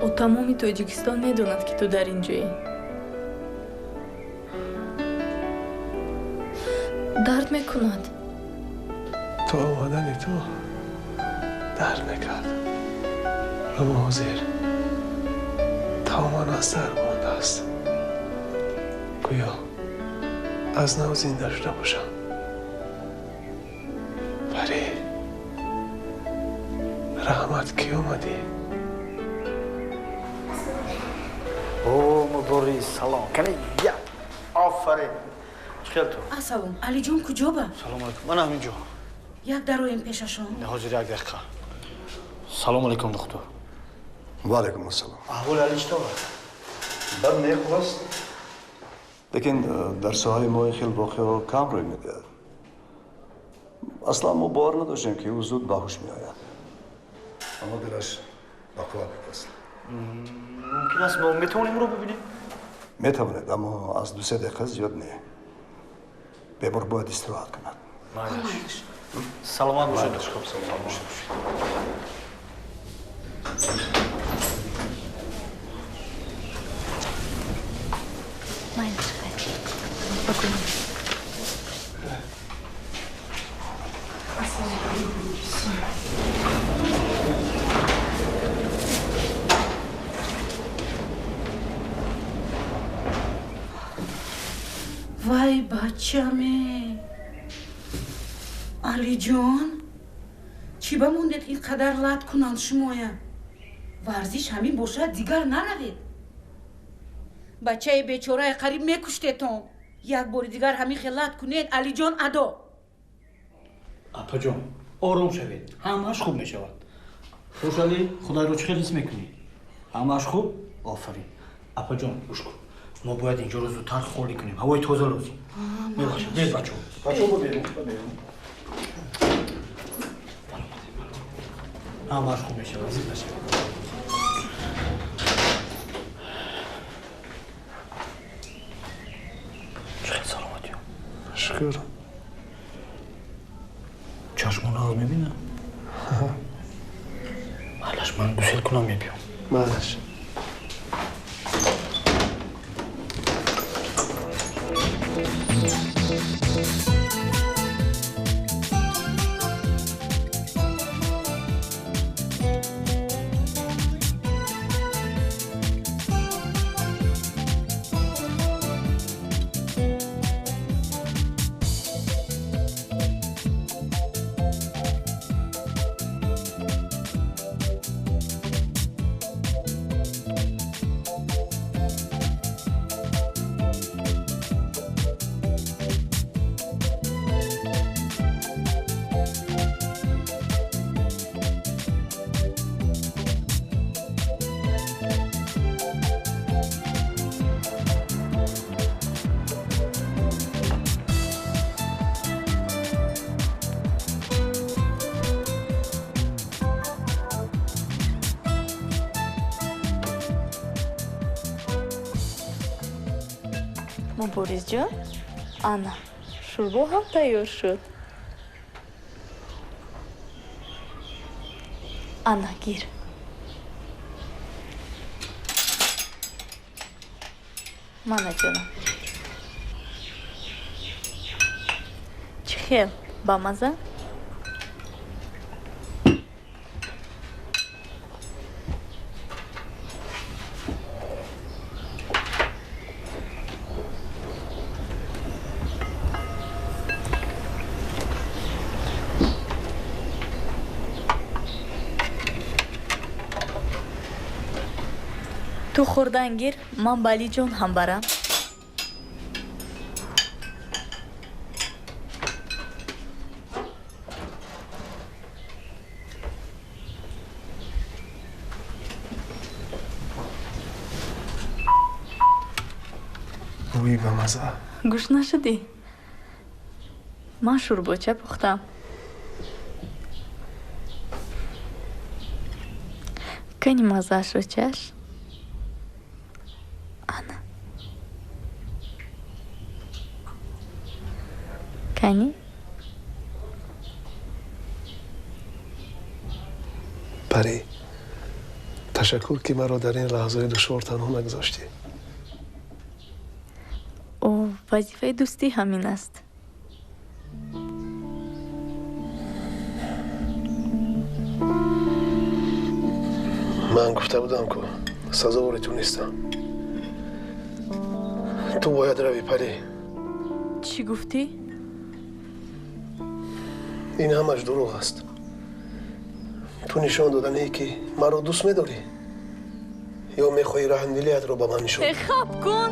Ӯ тамоми Тоҷикистон медонад, ки ту дар ин ҷоӣ. Дард мекунад. То омадани ту дард мекард, аммо ҳозир тамоман аз дар мондааст. Гӯё аз нав зинда шуда бошам. Парӣ, раҳмат, ки омадӣ. О, Мубориз, салом. Кани я. Офарин. Чӣ хел ту? Ассалом. Алиҷон куҷо ба? Салом алейкум. Ман ҳамин ҷо. Як дароем пешашон. Не, ҳозир як дақиқа. Салом алейкум, духтур. Ва алейкум ассалом. Аҳволи Али чӣ тавр? Бад не, хуб аст. Лекин дар соҳаи мо ин хел воқеаҳо кам рӯй медиҳад. Аслан мо бовар надоштем, ки ӯ зуд ба ҳуш меояд. Аммо дилаш ба қувват аст. Мумкин аст мо метавонем ӯро бибинем? Метавонед, аммо аз 2-3 дақиқа зиёд не. Бемор бояд истироҳат кунад. Майлаш. Саломат бошед. Хуб, саломат бошед. Майлаш, хайр. Спокойно. Вай, бачаме! Алиҷон, чӣ ба мондед ин қадар лат кунанд шумоя? Варзиш ҳамин бошад, дигар наравед. Бачаи бечорае қариб мекуштетон. Як бори дигар ҳамин хел лат кунед, Алиҷон адо. Апаҷон, ором шавед, ҳамааш хуб мешавад. Хуш, Али, худайро чӣ хел ҳис мекунӣ? Ҳамааш хуб? Офарин. Апаҷон, гӯш кун. Мо бояд инҷоро зудтар холӣ кунем. Ҳавои тоза лозим. Мебахшед, бед бачаҳо. Бачаҳо, ба берун, ба берун. Ҳамааш хуб мешавад, зид нашавед. Чӣ хел саломатиё? Шукр. Чашмон нағз мебинам? Майлаш, ман гусел кунам, мебиём. Майлаш. Муборизҷон, ана, шӯрбо ҳам тайёр шуд. Ана, гир. Мана, ҷонам. Чӣ хел, бамаза? Ту хӯрдан гир, ман ба Алиҷон ҳам барам. Бӯи бамаза. Гӯш нашудӣ? Ман шӯрбоча пухтам. Кани маззаашро чаш. Ана. Кани? Парӣ, ташаккур, ки маро дар ин лаҳзаи душвор танҳо нагузоштӣ. О, вазифаи дӯстӣ ҳамин аст. Ман гуфта будам, ку сазовори ту нестам. Ту бояд равӣ, Парӣ. Чӣ гуфтӣ? Ин ҳамаш дурӯғ аст. Ту нишон доданӣ, ки маро дӯст медорӣ, ё мехоҳӣ раҳмдилиятро ба ман нишон? Хаб кун!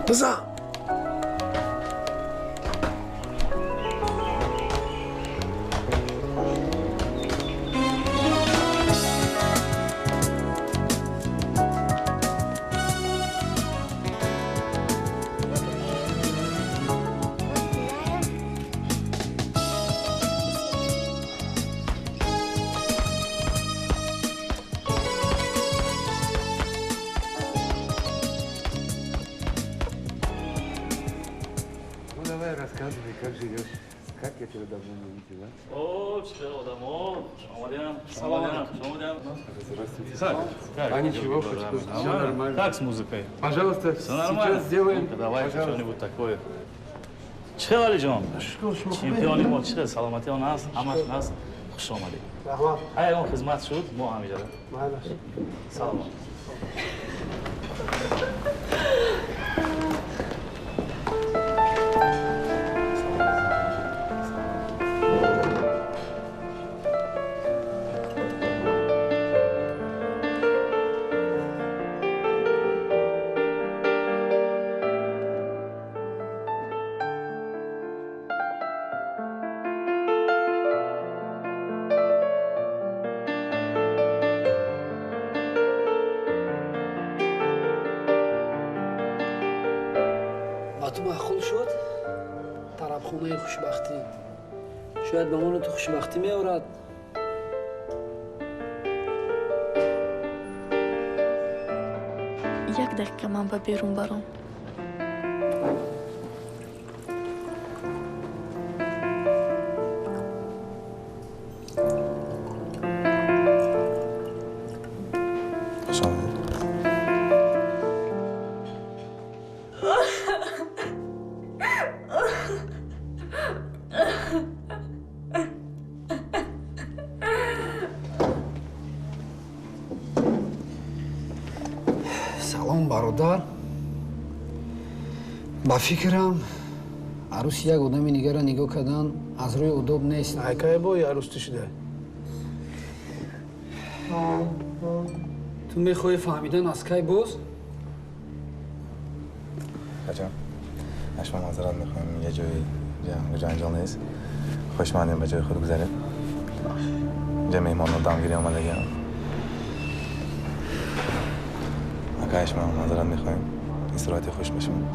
Бизан! Рассказывай, как живешь, как я тебя давно не видела. О, что, домой, салам. Здравствуйте. Как? А ничего, все нормально. Как с музыкой? Пожалуйста, сейчас сделаем. Давай что-нибудь такое. Чӣ, Алиҷон? Чемпиони мо чӣ? Саломатӣ он аст, ҳамаш аст. Хуш омадед. Раҳмат. Ай, он хизмат шуд, мо ҳамиҷа. Саломат. нағмаи хушбахтӣ. Шояд ба мону ту хушбахтӣ меорад. Як дақиқа ман ба берун баром. Салом, бародар. Ба фикрам, арӯси як одами дигарро нигоҳ кардан аз рӯи удоб нест. Айкай бои арӯс ту шуда? Ту мехоҳӣ фаҳмидан аз кай боз? Аҷаб, аз шумо маъзарат мехоҳем, як ҷои ҷанҷол нест. Хушмандем ба ҷои худ гузаред. Инҷа меҳмонро дамгирӣ омадагиам. Акай, шумо маъзарат мехоҳем. Истироҳати хуш ба шумо.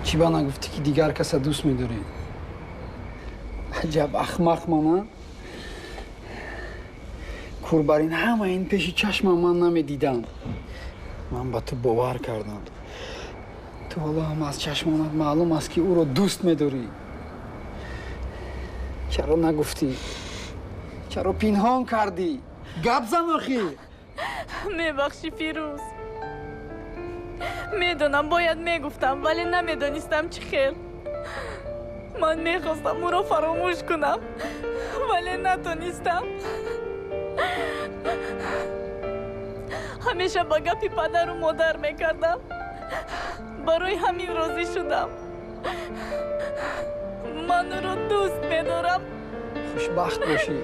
Чӣ ба нагуфтӣ, ки дигар каса дӯст медорӣ? Аҷаб ахмақ мана! Кур бар ин ҳама ин пеши чашмам ман намедидам. Ман ба ту бовар кардам. Ту ҳоло ҳам аз чашмонат маълум аст, ки ӯро дӯст медорӣ. Чаро нагуфтӣ? Чаро пинҳон кардӣ? Гап зан охӣ! Мебахшӣ, Фирӯз. Медонам, бояд мегуфтам, вале намедонистам чӣ хел. Ман мехостам ӯро фаромӯш кунам, вале натонистам. Ҳамеша ба гапи падару модар мекардам. Барои ҳамин розӣ шудам. Ман ӯро дӯст медорам. Хушбахт бошӣ.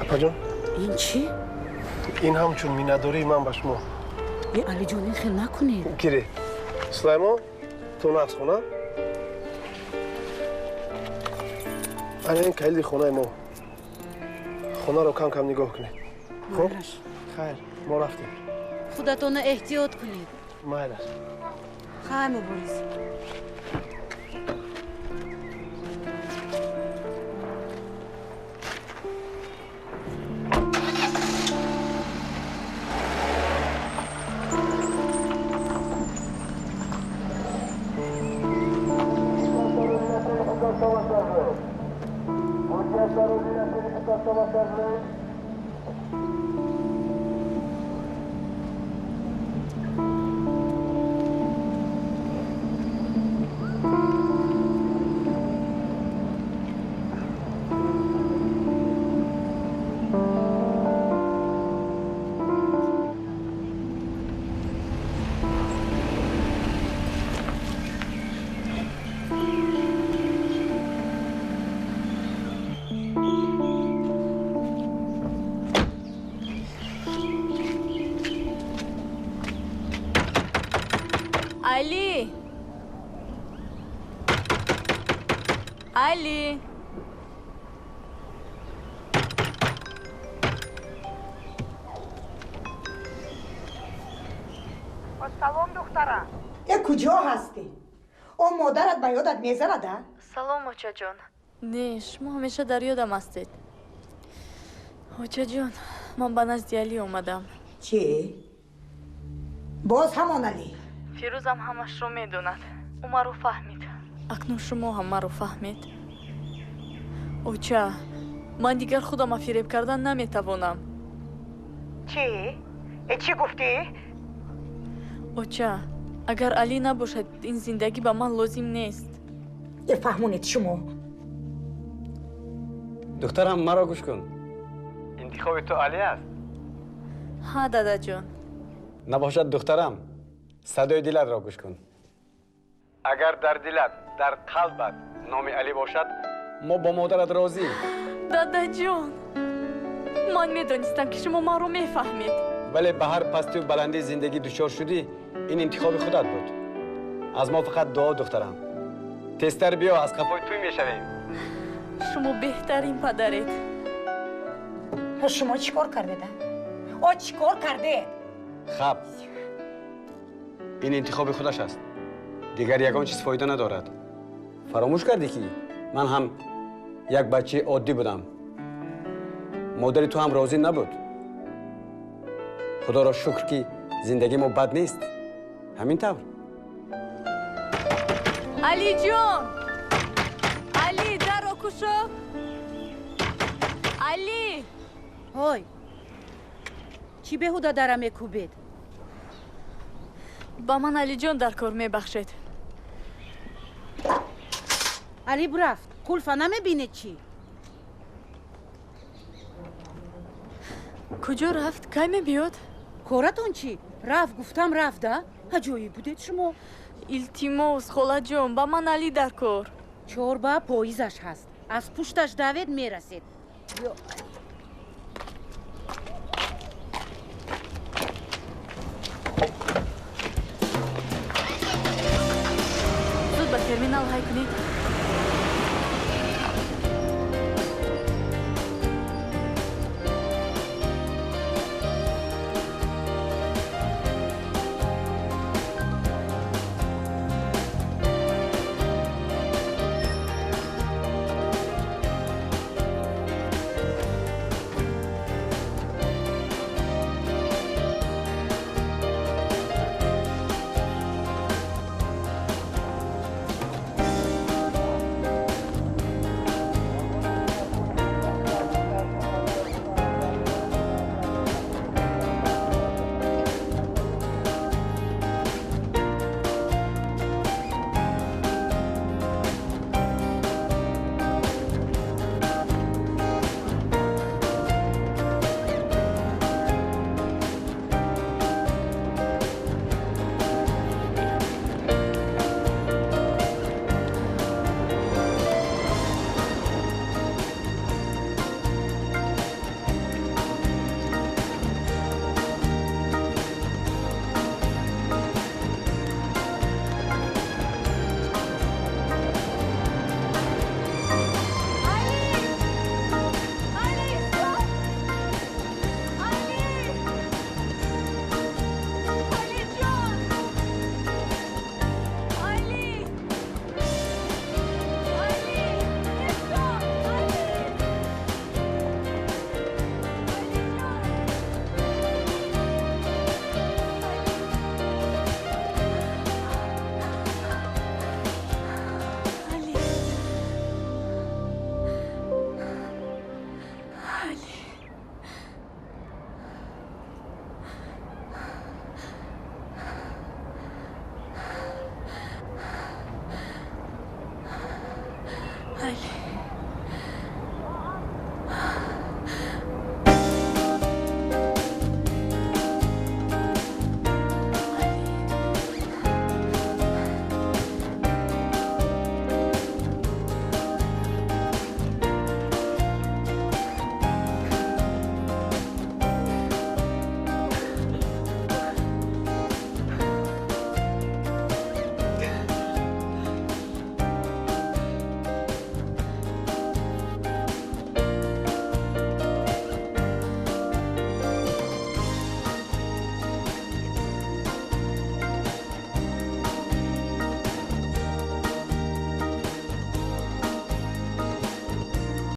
Апаҷон? Ин чӣ? Ин ҳамчун миннатдории ман ба шумо. Е, Алиҷон, ин хел накунед. Гире. Сулаймон, ту нақс хона? Ана ин калиди хонаи мо. Хонаро кам-кам нигоҳ кунед. Хуб? Хайр, мо рафтем. Худатонро эҳтиёт кунед. Майлаш. Хайр, Мубориз. Али! Али! Салом, духтарам. Э, куҷо ҳастӣ? О, модарат ба ёдат мезанад, а? Салом, очаҷон. Не, шумо ҳамеша дар ёдам ҳастед. Очаҷон, ман ба назди Али омадам. Чӣ? Боз ҳамон Али? Фирӯзам ҳамашро медонад. Ӯ маро фаҳмид. Акнун шумо ҳам маро фаҳмед. Оча, ман дигар худама фиреб кардан наметавонам. Чӣ? Э, чӣ гуфтӣ? Оча, агар Али набошад, ин зиндагӣ ба ман лозим нест. Э, фаҳмонед шумо. Духтарам, маро гӯш кун. Интихоби ту Али аст? Ҳа, дадаҷон. Набошад, духтарам, садои дилатро гӯш кун. Агар дар дилат, дар қалбат номи Али бошад, мо бо модарат розӣ. Дадаҷон, ман медонистам, ки шумо маро мефаҳмед. Вале ба ҳар пастию баландии зиндагӣ дучор шудӣ, ин интихоби худат буд. Аз мо фақат дуо, духтарам. Тезтар биё, аз қафои тӯй мешавем. Шумо беҳтарин падаред. Шумо чӣ кор кардед? О, чӣ кор кардед? Хаб, ин интихоби худаш аст. Дигар ягон чиз фоида надорад. Фаромӯш кардӣ, ки ман ҳам як бачаи оддӣ будам. Модари ту ҳам розӣ набуд. Худоро шукр, ки зиндагии мо бад нест. Ҳамин тавр. Алиҷон! Али, дарро кушо! Али! Ҳой, чӣ беҳуда дара мекӯбед? Ба ман Алиҷон дар кор, мебахшед. Али рафт. Қулфа намебинед чӣ? Куҷо рафт? Кай мебиёд? Коратон чӣ? Рафт, гуфтам, рафт, а? Аҷоиб будед шумо. Илтимос, холаҷон, ба ман Али дар кор. Чорба поизаш ҳаст. Аз пушташ давед, мерасед. Зуд ба терминал ҳай кунед.